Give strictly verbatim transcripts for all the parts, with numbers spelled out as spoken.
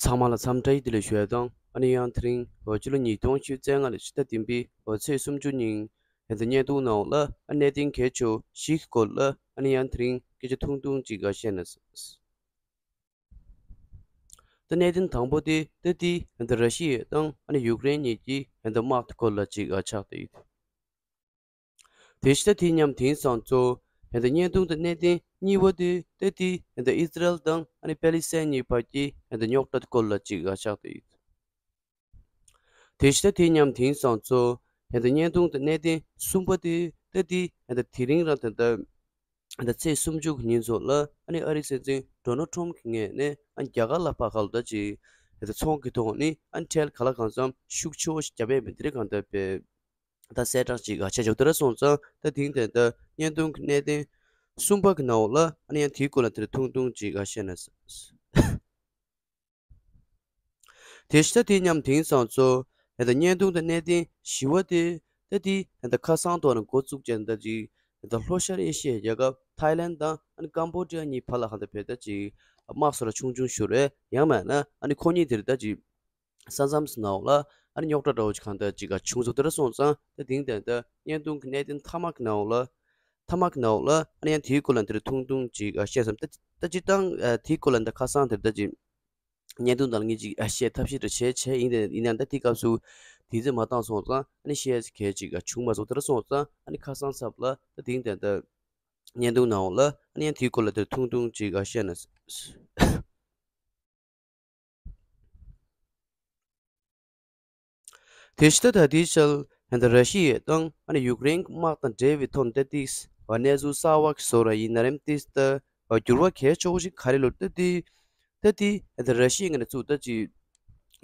ཚང་མ་ལ་འཚམས་འདྲི་བདེ་ལེགས་ཞུ་ཡ་དང་། ཨ་ནི་ཡང་དེ་རིང་འོ་སྤྱི་ལོ་ཉིས་སྟོང་ཉི་ཤུ་རྩ་ལྔ་ལོའི་ཕྱི་ཟླ་བདུན་པའི་འོ་ཚེས་སུམ་ཅུ་ཉིན་ཧན་ད་བརྙན་ཐུང་ནང་ལ་ཨ་གནད་དོན་གལ་ཆེ་བཞི་གི་སྐོར་ལ་ཨ་ནི་ཡང་དེ་རིང་སྐད་ཆ་ཐུང་ཐུང་ཅིག་བཤད་ན། ད་གནད་དོན་དང་པོ་དེ་ད་དེ་ཧན་ད་ར་ཤི་ཡ་དང་ཨ་ནི་ཡུཀ་རེན་གཉིས་ཀྱི་ཧན་ད་དམག་དེ་སྐོར་ལ་ཅིག་ཆགས་བསྡད་ཡོད། དེ་ཕྱི་ད་དེ་མཉམ་དེང་སང་ཚོ་ཧན་ད་བརྙན་ཐུང་དང་གནད་དོན་གཉིས་པ་དེ་ད་དེ་ཧན་ད་ཨི་ཟི་རལ་དང་ཨ་ནི་པེ་ལི་སི་ཐན་གཉིས་བར་གྱི་ཧན་ད་རྙོག་དྲ་དེ་སྐོར་ལ་ཅིག་ཆགས་བསྡད་ཡོད། དེ་ཕྱི་ད་དེ་མཉམ་དེང་སང་ཚོ་ཧན་ད་བརྙན་ཐུང་དང་གནད་དོན་གསུམ་པ་དེ་ད་དེ་ཧན་ད་དེ་རིང་རང་ད་ད་ད་ཚེས་སུམ་ཅུ་གི་ཉིན་ཚོ་ལ་ཨ་ནི་ཨ་རིའི་སྲིད་འཛིན་ཌོ་ནལ་ཊམ་གྱི་ངོས་ནས་ཨ་ནི་རྒྱ་གར་ལ་ཕར་ཁ་ལོ་ད་ཅིག་ད་ཚོང་གི་ཐོག་ནས་ཨ་ནི་ཁྲལ་ག་ལ་གང་འཚམ་ཤུགས་ཆེ་བོ་ཞིག་བརྒྱབ་ཡས་མེད་དེ་རེད་གང་ལྟར་པས་ད་གསལ་བསྒྲགས་ཅིག་བྱས་ཆོག་དེ་ར་སོང་ཙང་ད་དེང་དེ་ད་བརྙན་ཐུང་གི་གནད་དོན་གསུམ་པ་གི་ནང་ལ་ཨ་ནི་ཡང་དེའི་སྐོར་ལ་དེ་ར་ཐུང་ཐུང་ཅིག་བཤད་ན། དེ་ཕྱི་ད་དེ་མཉམ་དེང་སང་ཚོ་ད་ལྟ་བརྙན་ཐུང་དང་གནད་དོན་བཞི་བ་དེ་ད་དེ་ད་ལྟ་ཁ་སང་ཐོག་ནས་འགོ་བཙུགས་བྱས་ད་ཅིག་ད་ལྟ་ལྷོ་ཤར་ཨེ་ཤི་ཡའི་རྒྱལ་ཁབ་ཐའི་ལན་དང་ཨ་ནི་ཀམ་བོ་ཌི་ཡ་གཉིས་བར་ལ་གང་ལྟར་བས་ད་ཅིག་དམག་སོགས་ལ་ཆུང་ཆུང་ཞུ་རེད། ཡང་མིན་ན་ཨ་ནི་ཁོ་གཉིས་དེར་ད་ཅིག་ས་མཚམས་སུ་ནང་ལ་ཨ་ནི་རྙོག་དྲ་འདྲ་བོ་ཅིག་གང་ལྟར་ཅིག་བྱུང་སོང་། དེ་ར་སོང་ཙང་ད་དེང་དེ་ད་བརྙན་ཐུང་གི་གནད་དོན་མཐའ་མ་གི་ནང་ལ་མཐའ་མ་གི་ནང་ལ་ཨ་ནི་ཡང་དེའི་སྐོར་ལ་འདིར་ཐུང་ཐུང་ཅིག་བཤད་བསམ། ད་ད་སྤྱིར་བཏང་དེའི་སྐོར་ལ་འདི་ཁ་སང་དེར་ད་ཅིག་བརྙན་ཐུང་ནང་ངས་ཅིག་ཨ་བཤད་ཐབས་ཤེས་རེ་བྱས་བྱས་ཡིན། དེ་ཡིན་ན་ད་དེ་སྐབས་སུ་དུས་ཚོད་མ་འདང་སོང་ཙང་ཨ་ནི་བཤད་ཡས་གལ་ཅིག་བྱུང་མ་སོང་། དེ་ར་སོང་ཙང་ཨ་ནི་ཁ་སང་ཚབ་ལ་ད་དེང་དེ་ད་བརྙན་ཐུང་ནང་ལ་ཨ་ནི་ཡང་དེའི་སྐོར་ལ་དེར་ཐུང་ཐུང་ཅིག་ཨ་བཤད་ན། དེ་ཕྱི་ད་ད་དེའི་ཆར་ད་ར་ཤི་ཡ་དང་ཨ་ནི་ཡུཀ་རེན་གྱི་དམག་དང་འབྲེལ་བའི་ཐོག་ནས་ད་ཏིས་གནས་ཚུལ་གསར་བ་ཞིག་བཟོ་ར་ཡིན་ན་རེམ། ཏིས་ད་འགྱུར་བ་གལ་ཆེ་བོ་ཞིག་ག་རེ་ལོ་ད་ཏི་ད་ཏི་ད་ར་ཤི་ཡ་ངོས་ནས་ཚུར་ད་ཅིག་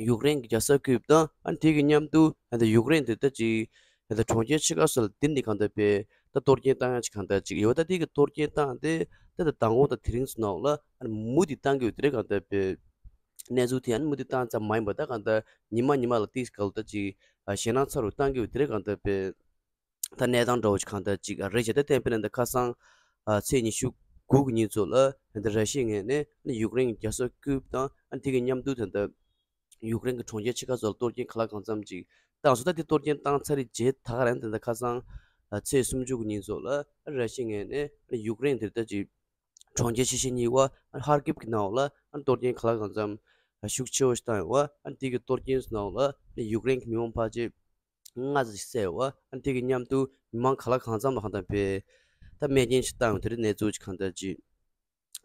ཡུཀ་རེན་གྱི་རྒྱལ་ས་ཀིབ་དང་ཨ་ནི་དེ་གི་མཉམ་དུ་ད་ཡུཀ་རེན་དེ་ད་ཅིག་ད་གྲོང་ཁྱེར་ཆེ་ཁག་སོགས་ལ་དེ་ནས་གང་ལྟར་པས་ད་གཏོར་སྐྱོན་བཏང་ཡ་ཅིག་གང་ལྟར་ཅིག་ཡོད། ད་དེ་གི་གཏོར་སྐྱོན་བཏང་སྟེ་ད་ད་མདང་དགོང་དང་དེ་རིང་ཚོ་ནང་ལ་ཨ་ནི་མུ་མཐུད་བཏང་གི་ཡོད་དེ་རེད་གང་ལྟར་པས། གནས་ཚུལ་དེ་ཡང་མུ་མཐུད་བཏང་ཙམ་མ་ཡིན་པ་ད་གང་ལྟར་ཉི་མ་ཉི་མ་ལ་ཏིས་ག་ལ་ད་ཅིག་ཨ་ཞེད་སྣང་ཚ་རུ་བཏང་གི་ཡོད་དེ་རེད་གང་ལྟར་པས། ད་གནས་སྟངས་འདྲ་བོ་ཅིག་གང་ལྟར་ཅིག་ཨ་རེད་བྱས། ད་བསྟན་པའི་ནང་ད་ཁ་སང་ཨ་ཚེས་ཉི་ཤུ་དགུ་གི་ཉིན་ཚོ་ལ་ད་ར་ཤི་ཡའི་ངོས་ནས་ཨ་ནི་ཡུཀ་རེན་གྱི་རྒྱལ་ས་ཀིབ་དང་ཨ་ནི་དེ་གི་མཉམ་དུ་ད་ད་ཡུཀ་རེན་གྱི་གྲོང་ཁྱེར་ཆེ་ཁག་ཚོ་ལ་གཏོར་སྐྱོན་ག་ལ་གང་འཚམ་ཅིག་བཏང་སོང་། ད་དེ་གཏོར་སྐྱོན་བཏང་ཚར་རེད་བྱས་ད་ག་རང་ད་ད་ཁ་སང་ཨ་ཚེས་སུམ་ཅུ་གི་ཉིན་ཚོ་ལ་ཨ་ར་ཤི་ཡའི་ངོས་ནས་ཨ་ནི་ཡུཀ་རེན་དེར་ད་ཅིག་གྲོང་ཁྱེར་ཆེ་ཤོས་གཉིས་པ་ཨ་ཧར་ཀིབ་ཀྱི་ནང་ལ་ཨ་གཏོར་སྐྱོན་ག་ལ་གང་འཚམ་ཤུགས་ཆེ་བོ་ཞིག་བཏང་ཡོད་པ། ཨ་དེ་གི་གཏོར་སྐྱོན་ནང་ལ་ཡུཀ་རེན་གྱི་མི་མང་ཕལ་ཆེར་ལྔ་ཙམ་ཞིག་བསད་ཡོད་པ། ཨ་དེ་གི་མཉམ་དུ་མི་མང་ག་ལ་གང་འཚམ་ལ་གང་ལྟར་པས་ད་རྨས་སྐྱོན་ཞིག་བཏང་ཡོད་དེ་རེད། གནས་ཚུལ་ཞིག་གང་ལྟར་ཅིག་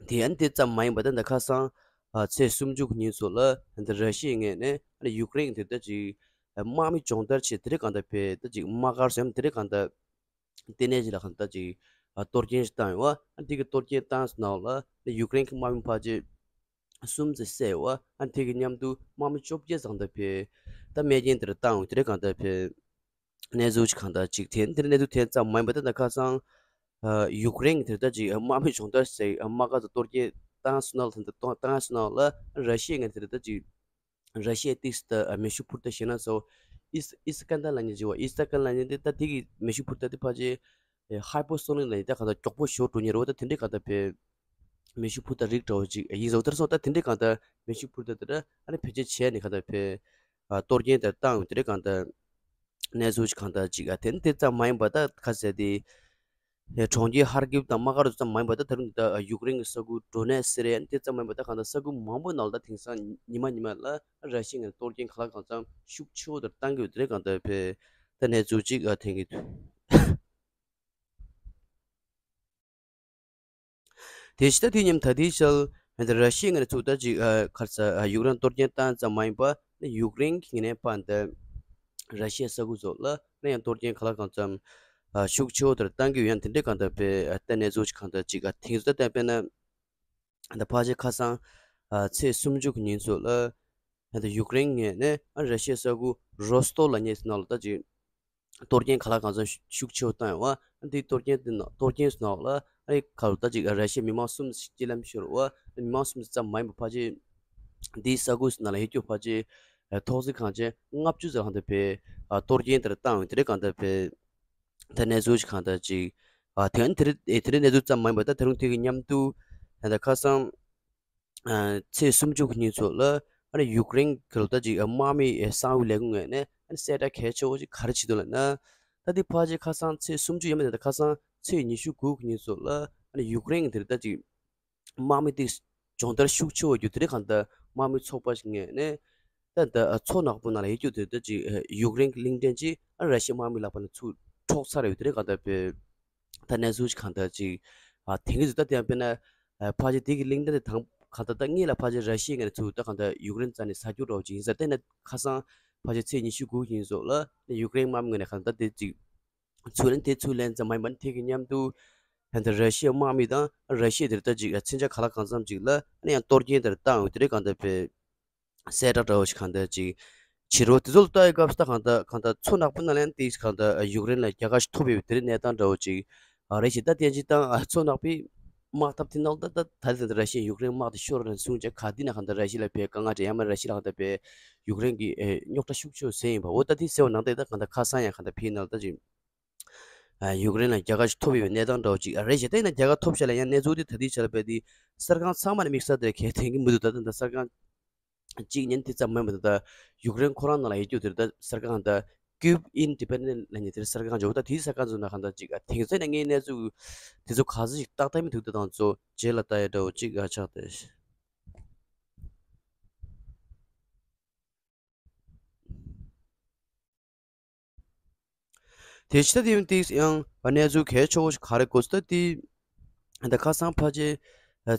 དེ་ཨ་ནི་དེ་ཙམ་མ་ཡིན་པ་ད་ད་ཁ་སང་ཨ་ཚེས་སུམ་ཅུ་གི་ཉིན་ཚོ་ལ་ད་ར་ཤི་ཡའི་ངོས་ནས་ཨ་ནི་ཡུཀ་རེན་གྱི་དེ་ད་ཅིག་དམག་མི་སྦྱོང་བརྡར་ཆེད་དེ་རེད་གང་ལྟར་པས་ད་ཅིག་དམག་སྒར་ཟེར་ཡ་དེ་རེད་གང་ལྟར། ལྟེ་གནས་ཅིག་ལ་གང་ལྟར་ཅིག་ཨ་གཏོར་སྐྱོན་ཞིག་བཏང་ཡོད་པ། ཨ་དེ་གི་གཏོར་སྐྱོན་བཏང་སོང་ནང་ལ་ཡུཀ་རེན་གྱི་དམག་མི་ཕལ་ཆེར་གསུམ་ཙམ་བསད་ཡོད་པ། ཨ་དེ་གི་མཉམ་དུ་དམག་མི་བཅོ་བརྒྱད་ཙམ་ད་ཕེ་ད་རྨས་སྐྱོན་དེ་འདྲ་བཏང་ཡོད་དེ་རེད་གང་ལྟར་ཕེ་གནས་ཚུལ་ཅིག་གང་ལྟར་ཅིག་དེ་དེ་གནས་ཚུལ་དེ་ཙམ་མ་ཡིན་པ་ད་ད་ཁ་སང་ཨ་ཡུཀ་རེན་གྱི་དེ་ད་ཅིག་དམག་མི་སྦྱོང་བརྡར་ཟེར་དམག་སྒར་དུ་གཏོར་སྐྱོན་བཏང་སོང་ནང་ལ་ད་བཏང་སོང་ནང་ལ་ར་ཤི་ཡའི་ངོས་དེ་ད་ཅིག་ར་ཤི་ཡའི་ཏིས་ད་མེ་ཤུགས་འཕུར་མདའ་ཞེད་སྣང་ཚ་བོ་ཨིས་ཨིས་ཀན་ད་ལབ་མཁན་ཅིག་ཡོད་པ། ཨིས་ཀན་ད་ལབ་མཁན་དེ་ད་དེ་གི་མེ་ཤུགས་འཕུར་མདའ་དེ་ཕལ་ཆེར་ཧའི་པར་སོ་ནིག་ལབ་མཁན་ད་གང་ལྟར་མགྱོགས་པོ་ཞེ་པོ་འགྲོ་མཁན་རེད་པ། ད་དེ་འདྲའི་གང་ལྟར་ཕེ་མེ་ཤུགས་འཕུར་མདའ་རིགས་འདྲ་བོ་ཅིག་ཡིན་ཟེར་བ། དེར་སོང་ད་དེ་འདྲའི་གང་ལྟར་མེ་ཤུགས་འཕུར་མདའ་དེ་འདྲ་ཨ་ནི་བེད་སྤྱོད་བྱས་ནས་གང་ལྟར་ཕེ་ཨ་གཏོར་སྐྱོན་དེ་བཏང་ཡོད་དེ་འདྲའི་གང་ལྟར་གནས་ཚུལ་ཅིག་གང་ལྟར་ཅིག་ཨ་དེ་ནི་དེ་ཙམ་མ་ཡིན་པ་ད་ཁ་གསལ་དེ། ཡ་གྲོང་ཁྱེར་ཧར་ཀིབ་དང་དམག་སྒར་ཙམ་མ་ཡིན་པ་ད་ད་རུང་ད་ཡུཀ་རེན་གྱི་ས་ཁུལ་ཌོ་ནེ་སི་རེད། དེ་ཙམ་མ་ཡིན་པ་ད་གང་ལྟར་ས་ཁུལ་མང་པོ་ནང་ལ་ད་དེང་སང་ཉི་མ་ཉི་མ་ལ་ར་ཤི་ཡའི་ངོས་ནས་གཏོར་སྐྱོན་ག་ལ་གང་འཚམ་ཤུགས་ཆེ་བོ་དེ་བཏང་གི་ཡོད་དེ་རེད་གང་ལྟར་ཕེ་ད་གནས་ཚུལ་ཅིག་ཨ་ཐོན་གྱི་འདུག་དེ་ཕྱི་ད་དུས་མཉམ་ད་ལྟའི་ཆར་ད་ར་ཤི་ཡའི་ངོས་ནས་ཚུར་ད་ཅིག་ཨ་ག་རེ་ཟེར་ཨ་ཡུཀ་རེན་གཏོར་སྐྱོན་བཏང་ཙམ་མ་ཡིན་པ་ད་ཡུཀ་རེན་གྱི་ངོས་ནས་ཕར་ད་ར་ཤི་ཡའི་ས་ཁུལ་ཚོ་ལ་ད་ཡང་གཏོར་སྐྱོན་ག་ལ་གང་འཚམ་ཨ་ཤུགས་ཆེ་བོ་དེ་བཏང་གི་ཡོད། ཡང་དེ་འདྲའི་གང་ལྟར་ཕེ་ཨ་ད་གནས་ཚུལ་ཅིག་གང་ལྟར་ཅིག་ཨ་ཐོན་གྱི་འདུག་ད་དཔེར་ན། ད་ཕལ་ཆེར་ཁ་སང་ཨ་ཚེས་སུམ་ཅུ་གི་ཉིན་ཚོ་ལ་ད་ཡུཀ་རེན་ངོས་ནས་ཨ་ར་ཤི་ཡའི་ས་ཁུལ་རོ་སི་ཏོབ་ལབ་མཁན་ནང་ལ་ད་ཅིག་གཏོར་སྐྱོན་ག་ལ་གང་འཚམ་ཤུགས་ཆེ་བོ་བཏང་ཡོད་པ། ཨ་འདི་གཏོར་སྐྱོན་དེ་ནང་གཏོར་སྐྱོན་ནང་ལ་ཨ་ནི་ག་ལ་ད་ཅིག་ཨ་ར་ཤི་ཡའི་མི་མང་གསུམ་ཞིག་རྐྱེན་ལམ་ཤོར་བ། མི་མང་གསུམ་ཙམ་མ་ཡིན་པ་ཕལ་ཆེར་འདིའི་ས་ཁུལ་ནང་ལ་ཡོད་རྒྱུ་ཕལ་ཆེར་ཨ་ཐོག་བརྩེགས་གངས་ཅན་ལྔ་བཅུ་ཙམ་ལ་ཧང་དུ་ཕེ་ཨ་གཏོར་སྐྱོན་དེ་འདྲ་བཏང་ཡོད་དེ་རེད་གང་ལྟར་ཕེ། ད་གནས་ཚུལ་ཞིག་གང་ལྟར་ཅིག་ཨ་དེ་ཡང་དེ་རིང་དེ་རིང་གནས་ཚུལ་ཙམ་མ་ཡིན་པ་ད་ད་རུང་དེ་གི་མཉམ་དུ་ད་ལྟ་ཁ་སང་ཨ་ཚེས་སུམ་ཅུ་གི་ཉིན་ཚོ་ལ་ ཨ་ནི་ཡུཀ་རེན་གྱི་ལོ་ད་ཅིག་དམག་མི་གསང་བའི་ལས་ཁུངས་ངོས་ནས་ཨ་ནི་གསལ་བསྒྲགས་གལ་ཆེ་བོ་ཅིག་ག་རེ་བྱེད་འདུག་ལབ་ན། ད་འདི་ཕལ་ཆེར་ཁ་སང་ཚེས་སུམ་ཅུ་ཡས་མས་ད་ཁ་སང་ཚེས་ཉི་ཤུ་དགུ་གི་ཉིན་ཚོ་ལ་ཨ་ནི་ཡུཀ་རེན་གྱི་དེ་རེད་ད་ཅིག་དམག་མི་དེ་སྦྱོང་བརྡར་ཤུགས་ཆེ་བོ་རྒྱུ་དེ་རིང་གང་ལྟར་དམག་མི་ཚོགས་པ་ཞིག་ངོས་ནས་ད་ད་མཚོ་ནག་པོ་ནང་ལ་ཡོད་རྒྱུ་དེ་ད་ཅིག་ཡུཀ་རེན་གྱི་གླིང་ཕྲན་ཅིག་ཨ་ར་ཤི་ཡ་དམག་མི་ལག་པ་ནས་ཚུར་འཕྲོག་ཚར་ཡོད་དེ་རིང་གང་ལྟར་བོད་ད་གནས་ཚུལ་ཞིག་གང་ལྟར་ཅིག་ཨ་དེང་གི་ཚོད་ད་དེ་ཡང་དཔེར་ན་ཕལ་ཆེར་དེ་གི་གླིང་ཕྲན་དེ་དང་གང་ལྟར་ད་སྔོན་ལ་ཕལ་ཆེར་ར་ཤི་ཡ་ངོས་ནས་ཚུར་ད་གང་ལྟར་ཡུཀ་རེན་རྩ་ནས་ཟ་རྒྱུ་འདྲ་བོ་ཅིག་ཡིན་ས་དེ་ནས་ཁ་སང་ཕལ་ཆེར་ཚེས་ཉི་ཤུ་དགུ་ཡིན་སོགས་ལ་ཡུཀ་རེན་དམག་མི་ངོས་ནས་གང་ལྟར་དེ་ཅིག་ཚུར་ལེན་དེ་ཚུར་ལེན་ཙམ་མ་ཡིན་པར་དེ་གི་མཉམ་དུ་ད་ལྟ་ར་ཤི་ཡའི་དམག་མི་དང་ར་ཤི་ཡ་དེར་ལྟ་ཅིག་མཚོན་ཆ་ག་ལ་གང་འཚམ་ཅིག་ལ་ཨ་ནི་ཡང་གཏོར་སྐྱོན་དེར་བཏང་ཡོད་དེ་རེད་གང་ལྟར་བས་གསལ་བསྒྲགས་འདྲ་བོ་ཞིག་གང་ལྟར་ཅིག་བྱེད་རོགས་དེ་ཚོ་ལ་ལྟ་ཡི་སྐབས་སུ་ད་གང་ལྟར་གང་ལྟར་མཚོ་ནག་པོ་ནང་ལན་ཏིག་གང་ལྟར་ཡུཀ་རེན་ལ་རྒྱལ་ཁ་ཞིག་ཐོབ་ཡོད་དེ་རེད་གནས་སྟངས་འདྲ་བོ་ཅིག་རེད་ཞེས་ད་བསྟན་ཅིག་དང་མཚོ་ནག་པོའི་དམག་འཐབ་དེ་ནང་ད་ད་ད་ལྟ་ར་ཤི་ཡ་ཡུཀ་རེན་དམག་དེ་ཤོར་ནས་བཟུང་བྱས་ག་དུས་ན་གང་ལྟར་ར་ཤི་ཡ་ལ་བས་དཀའ་ངལ་འདྲ་ཡང་མ་ར་ཤི་ཡ་ལ་གང་ལྟར་བས་ཡུཀ་རེན་གྱི་རྙོག་དྲ་ཤུགས་ཆེ་བཟོས་ཡིན་པ་འོ་ད་དེ་གསལ་བ་ནང་ལྟར་ད་གང་ལྟར་ཁ་སང་ཡང་གང་ལྟར་ཕེབས་ན་ལ་ད་ཅིག་ཡུཀ་རེན་ལ་རྒྱལ་ཁ་ཞིག་ཐོབ་ཡོད་པའི་གནས་སྟངས་འདྲ་བོ་ཅིག་རེད་ཞེས་ད་ཡིན་ན་རྒྱལ་ཁ་ཐོབ་ཤག་ལ་ཡང་གནས་ཚུལ་དེ་ད་ལྟའི་ཆར་བས་དེ་གསར་ཁང་ཚང་མ་ནས་དམིགས་བསལ་དེ་གལ་ཐེངས་ཀྱི་མི་འདུག་ད་ད་གསར་ཁང་གཅིག་ཉན་དེ་ཙམ་མིན་པ་ད་ཡུཀ་རེན་ཁོ་རང་ནང་ལ་ཡོད་རྒྱུ་དེ་ད་གསར་ཁང་ད་Kyiv Independent ལ་ཉན་དེ་གསར་ཁང་འཇོག་ད་དེའི་གསར་ཁང་ཚོ་ན་གང་ད་ཅིག་དེང་སང་ནས་ངའི་གནས་ཚུལ་དེ་ཚོ་ག་ཚོད་ཅིག་ཏག་ཏག་མི་འདུག་ད་དང་ཚོ་རྗེས་ལ་ལྟ་ཡ་འདྲ་བོ་ཅིག་ཆགས་ཏེ། དེ་ཕྱི་ད་དེ་ཡང་དེ་ཡང་གནས་ཚུལ་གལ་ཆེ་བོ་ཞིག་ག་རེ་གོ་ས་ད་དེ་ད་ཁ་སང་ཕལ་ཆེར་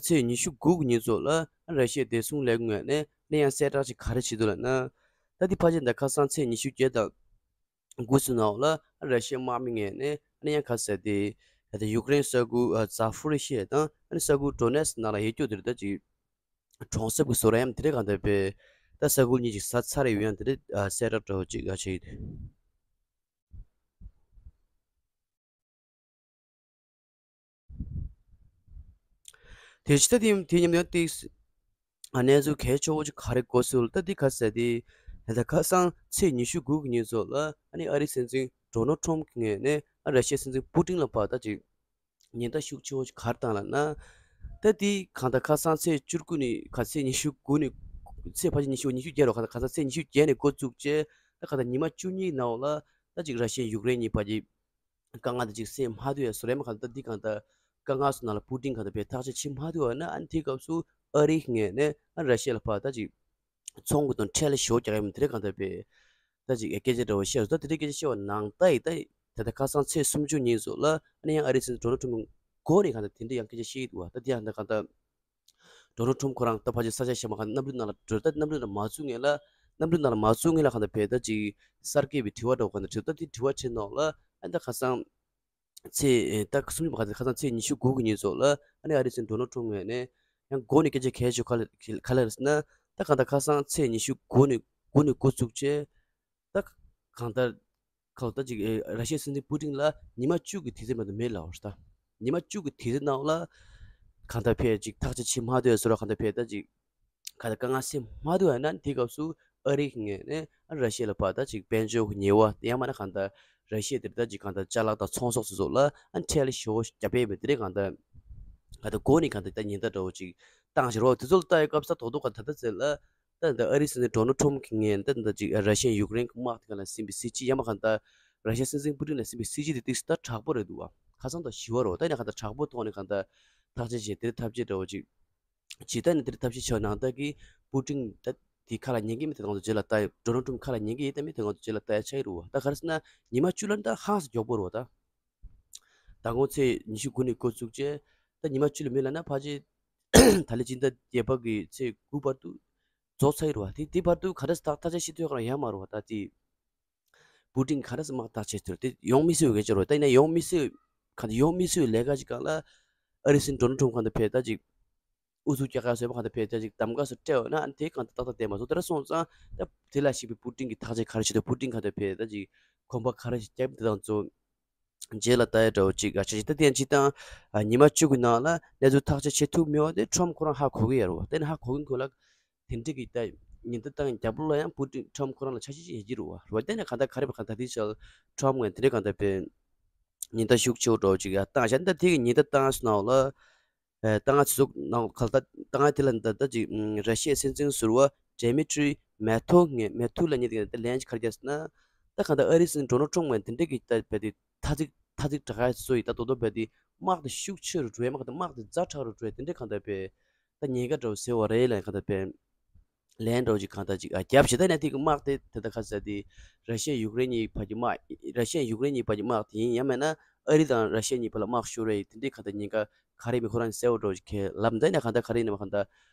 ཚེས་ཉི་ཤུ་དགུ་གི་ཉིན་ཚོ་ལ་ར་ཤི་ཡའི་བདེ་སྲུང་ལས་ཁུངས་ནས་ནས་ཡང་གསལ་བསྒྲགས་ཤིག་ག་རེ་བྱེད་འདུག་ལབ་ན། ད་དེ་ཕལ་ཆེར་ད་ཁ་སང་ཚེས་ཉི་ཤུ་བརྒྱད་དང་དགུ་ཚོ་ནང་ལ་ར་ཤི་ཡའི་དམག་མི་ངོས་ནས་ནས་ཡང་ག་ཟེར་དེ་ད་ཡུཀ་རེན་ས་ཁུལ་ཛ་ཕུ་རི་ཤི་ཡ་དང་ས་ཁུལ་ཌོ་ནེ་སི་ནང་ལ་ཡོད་རྒྱུ་དེ་རེད་ད་ཅིག་གྲོང་གསེབ་ཀྱི་བཟོ་གྲྭ་ཡང་དེ་རིང་གང་ལྟར་པའི་ད་ས་ཁུལ་གཉིས་ཀྱི་ས་ཚ་རེ་ཡོད་ཡང་དེ་རིང་གསལ་བསྒྲགས་འདྲ་བོ་ཅིག་བྱས་ཡོད། དེ་ཕྱི་ད་དེ་དེ་མཉམ་དུ་ཡང་ཏིག་གནས་ཚུལ་གལ་ཆེ་བོ་ཅིག་ག་རེ་གོ་སྲོལ་ད་འདི་ག་ཟེར་ཏེ་ད་ཁ་སང་ཚེས་ཉི་ཤུ་དགུ་གི་ཉིན་ཚོ་ལ་ཨ་ནི་ཨ་རིའི་སྲིད་འཛིན་ཌོ་ནལ་ཁྲོམ་གྱི་ངོས་ནས་ཨ་ར་ཤི་ཡའི་སྲིད་འཛིན་པུ་ཏིན་ལ་ཕར་ད་ཅིག་ཉེན་བརྡ་ཤུགས་ཆེ་བོ་ཞིག་ག་རེ་བཏང་ལབ་ན། ད་དེ་གང་ལྟར་ཁ་སང་ཚེས་བཅུ་དགུ་ནས་ག་ཚེས་ཉི་ཤུ་དགུ་ནས་ཚེས་ཕལ་ཆེར་ཉི་ཤུ་ཉི་ཤུ་བརྒྱད་རོ་གང་ལྟར་གང་ལྟར་ཚེས་ཉི་ཤུ་བརྒྱད་ནས་འགོ་བཙུགས་རྗེས་ད་གང་ལྟར་ཉི་མ་བཅུ་གཉིས་ནང་ལ་ད་ཅིག་ར་ཤི་ཡ་ཡུཀ་རེན་གཉིས་བར་གྱི་དཀའ་ངལ་དེ་ཅིག་སེལ་མ་ཐུབ་ཡ་བཟོ་རེད་མ་གང་ལྟར་འདི་གང་ལྟར་དཀའ་ངལ་སོགས་ནང་ལ་པུ་ཏིན་གང་ལྟར་བས་ཐག་གཅོད་བྱེད་མ་ཐུབ་པ་ན་ཨ་ནི་དེའི་སྐབས་སུ་ཨ་རིའི་ངོས་ནས་ཨ་ར་ཤི་ཡ་ལ་ཕར་ད་ཅིག་ཚོང་གི་དང་ཁྲལ་ཞོ་རྒྱག་ཡ་མི་དེ་རེད་གང་ལྟར་བས་ད་ཅིག་སྐད་ཆ་འདྲ་བོ་བཤད་ད་དེ་རིང་སྐད་ཆ་བཤད་པ་ནང་ད་ཡིན་ད་ད་ལྟ་ཁ་སང་ཚེས་སུམ་ཅུ་ཉིན་སོགས་ལ་ཨ་ནི་ཡང་ཨ་རིའི་སྲིད་འཛིན་ཌོ་ནལ་ཁྲོམ་མགོ་ནས་གང་ལྟར་དེ་འདྲ་ཡང་སྐད་ཆ་བཤད་ཡི་འདུག་བ། ད་དེ་ཡང་ད་གང་ལྟར་ཌོ་ནལ་ཁྲོམ་ཁོ་རང་ད་ཕལ་ཆེར་ས་ཆ་གཞན་མ་གང་གནམ་གྲུ་ནང་ལ་འགྲོ་ད་གནམ་གྲུ་ནང་མ་ཚུད་སྔོན་ལ་གནམ་གྲུ་ནང་ལ་མ་ཚུད་སྔོན་ལ་གང་ལྟར་བས་ད་ཅིག་གསར་འགོད་པའི་དྲི་བ་འདྲ་བོ་གང་ལྟར་དྲིས་ད་དེ་དྲི་བ་དྲིས་ནང་ལ་ཨ་ད་ཁ་སང་ཚེས་ད་སུམ་ཅུ་མ་གང་ལྟར་ཁ་སང་ཚེས་ཉི་ཤུ་དགུ་གི་ཉིན་སོགས་ལ་ཨ་ནི་ཨ་རིའི་སྲིད་འཛིན་ཌོ་ནལ་ཁྲོམ་ངོས་ནས་ཡང་མགོ་ནས་སྐད་ཆ་གལ་ཆེ་ག་ལ་ག་ལ་རེད་ཟེར་ན་ད་གང་ལྟར་ཁ་སང་ཚེས་ཉི་ཤུ་དགུ་ནས་དགུ་ནས་འགོ་བཙུགས་རྗེས་ད་གང་ལྟར་ཁ་ལོ་ད་ཅིག་ཨེ་ར་ཤི་ཡའི་སྲིད་འཛིན་པུ་ཏིན་ལ་ཉི་མ་བཅུ་གི་དུས་ཚོད་མ་གཏོགས་མེད་ལབ་པ་རེད་ད། ཉི་མ་བཅུ་གི་དུས་ཚོད་ནང་ལ་གང་ལྟར་ཕར་ཅིག་ཐག་གཅོད་བྱེད་མ་ཐུབ་ཡ་བཟོ་འདྲ་གང་ལྟར་ཕར་ད་ཅིག་གང་ལྟར་དཀའ་ངལ་སེལ་མ་ཐུབ་ཡ་ན་དེའི་སྐབས་སུ་ཨ་རིའི་ངོས་ནས་ཨ་ར་ཤི་ཡ་ལ་ཕར་ད་ཅིག་དཔལ་འབྱོར་གྱི་ཉེས་པ་དེ་ཡང་མིན་ན་གང་ལྟར་ར་ཤི་ཡ་དེར་ད་ཅིག་གང་ལྟར་ཅ་ལག་དང་ཚོང་ཟོག་སོགས་ལ་ཨ་ཁྲལ་ཞོ་རྒྱག་པའི་མི་དེ་རིང་གང་ལྟར་གང་ལྟར་མགོ་ནས་གང་ལྟར་ད་ཉེན་བརྡ་འདྲ་བོ་ཅིག་བཏང་བཞག་རོགས་དེ་ཚོ་ལ་ལྟ་ཡ་སྐབས་ས་རྡོག་རྡོག་གང་ལྟར་ད་ཟེར་ལ། ད་ད་ཨ་རིའི་སྲིད་འཛིན་ཌོ་ནལ་ཁྲོམ་གྱི་ངོས་ནས་ད་ད་ཅིག་ར་ཤི་ཡ་ཡུཀ་རེན་གྱི་དམག་དེ་ག་ལ་ཟིན་པའི་སྲིད་ཇུས་ཡང་མ་གང་ལྟར་ར་ཤི་ཡའི་སྲིད་འཛིན་པུ་ཏིན་ལ་ཟིན་པའི་སྲིད་ཇུས་དེ་ཏིག་ཙམ་ད་དྲག་པོ་རེད་འདུག་བ། ཁ་སང་ད་ཞི་བ་རོ་ད་ཡིན་ན་གང་ལྟར་དྲག་པོ་ཐོག་ནས་གང་ལྟར་ཐག་གཅོད་བྱས་དེར་ཐབས་ཇུས་འདྲ་བོ་ཅིག་བྱས་ད་ནི་དེར་ཐབས་ཇུས་བྱས་ནང་ལྟར་གྱི་པུ་ཏིན་ད་དེ་ཁ་ལ་ཉན་གྱི་མི་དེ་གང་དུ་རྗེས་ལ་ལྟ་ཡ་ཌོ་ནལ་ཁྲོམ་ཁ་ལ་ཉན་གྱི་ཡིན་ད་མི་དེ་གང་དུ་རྗེས་ལ་ལྟ་ཡ་ཆགས་ཀྱི་རེད་བ། ད་ག་རེ་ཟེར་ན་ཉི་མ་བཅུ་ལ་ད་ཧང་སང་མགྱོགས་པོ་རེད་བ་ད། མདང་དགོང་ཚེས་ཉི་ཤུ་དགུ་ནས་འགོ་བཙུགས་རྗེས་ད་ཉི་མ་བཅུ་ལས་མེད་ལབ་ན་ཕལ་ཆེར་ད་ལོའི་སྤྱི་ཟླ་བརྒྱད་པ་གི་ཚེས་དགུ་བར་དུ་རྫོགས་ཚར་ཡོད་རེད་བ། དེ་དེ་བར་དུ་ག་འདྲ་སེ་ཐག་ཐག་ཆོད་ཤེས་ཐུབ་ཡག་རང་ཡོད་མ་རེད་བ། ད་དེ་པུ་ཏིན་ག་འདྲ་སེ་དམག་ཐག་ཆོད་ཐུབ་རེད། དེ་ཡོང་མི་སྲིད་པའི་སྐད་ཆ་རེད་བ། ད་ཡིན་ན་ཡོང་མི་སྲིད་གང་ལྟར་ཡོང་མི་སྲིད་པའི་ལས་ཀ་ཅིག་སྒང་ལ་ཨ་རིའི་སྲིད་འཛིན་ཌོ་ནལ་ཁྲོམ་གང་ལྟར་ཕར་ད་ཅིག་ཨུ་ཚུགས་རྒྱག་ག་བཟོས་པ་གང་ལྟར་ཕར་ད་ཅིག་གདམ་ག་སུ་སྤྲད་འོ་ན་ཨ་ནི་དེ་གང་ལྟར་ཏག་ཏག་བསྡད་མ་སོང་། དེ་འདྲ་སོང་ཙང་ད་དེ་ལ་གཞིགས་པའི་པུ་ཏིན་གྱིས་ཐག་གཅོད་ག་རེ་བྱེད་འདུག་པུ་ཏིན་གང་ལྟར་ཕར་ད་ཅིག་གོམ་པ་ག་རེ་ཞིག་བརྒྱབ་འདི་དང་ཚོ་རྗེས་ལ་ལྟ་ཡ་འདྲ་བོ་ཅིག་ཨ་ཆ་ཞིག་ད་དེ་ཡང་ཅིག་དང་ཨ་ཉི་མ་བཅུ་གི་ནང་ལ་གནས་ཚུལ་ཐག་གཅོད་བྱེད་ཐུབ་མེད་པ་དེ་ཁྲོམ་ཁོ་རང་ཧ་གོ་གི་ཡོད་རེད་བ། དེ་ནི་ཧ་གོ་གི་ཁོ་ལ་དེ་འདྲ་གི་ད་ཉེན་བརྡ་བཏང་རྒྱབ་ལོགས་ལ་ཡང་པུ་ཏིན་ཁྲོམ་ཁོ་རང་ལ་ཆ་ཤས་ཅིག་ཡོད་ཀྱི་རེད་བ། རེད་བ། དེ་ནི་གང་ལྟར་ག་རེ་བ་གང་ལྟར་དེ་ཆ་ཁྲོམ་ངོས་དེ་འདྲ་གང་ལྟར་བས་ཉེན་བརྡ་ཤུགས་ཆེ་བོ་འདྲ་བོ་ཅིག་ཡང་བཏང་བཞག་ད་དེ་གི་ཉེན་བརྡ་བཏང་སོང་ན་འོ་ལ། ཨེ་ད་ང་ཚོ་ནང་ག་ལ་ད་ང་དེ་ལ་ད་ད་ཅིག་ཨམ་ར་ཤི་ཡའི་སྲིད་འཛིན་ཟུར་པ་ Dmitry Medvedev ངས། Medvedev ལབ་མཁན་དེ་ད་ལན་ཅིག་ག་རེ་བརྒྱབ་ཟེར་ན། ད་གང་ལྟར་ཨ་རིའི་སྲིད་འཛིན་Donald Trump ངས་དེ་འདྲ་གི་ད་བལ་དེ་ཐ་ཚིག་ཐ་ཚིག་དྲག་ཡ་བཟོ་ཡི། ད་དོ་དོ་བལ་དེ་དམག་དེ་ཤུགས་ཆེ་རུ་འགྲོ་ཡ། དམག་དེ་ཛ་དྲག་རུ་འགྲོ་ཡ་དེ་འདྲ་གང་ལྟར་བལ་ད་ཉེན་ཁ་འདྲ་བོ་ཟེར་བ་རེད་ལབ། གང་ལྟར་བལ་ལན་འདྲ་བོ་ཅིག་གང་ལྟར་ཅིག་ཨ་བརྒྱབ་བྱས། ད་ནས་དེ་གི་དམག་དེ་དེ་ད་ག་ཟེར་དེ་ར་ཤི་ཡ་ཡུཀ་རེན་གཉིས་བར་གྱི་དམག་ར་ཤི་ཡ་ཡུཀ་རེན་གཉིས་བར་གྱི་དམག་དེ་ཡིན། ཡང་མིན་ན་ཨ་རི་དང་ར་ཤི་ཡ་གཉིས་བར་ལ་དམག་ཤོར་རེད། དེ་འདྲའི་གང་ལྟར་ཉེན་ཁ་ག་རེ་མི་ཁོ་རང་གསལ་བོ་འདྲ་བོ་ཅིག་ཁས་ལབ། འདི་ནས་གང་ལྟར་ག་རེ་ཡིན་ནམ། གང་ལྟར་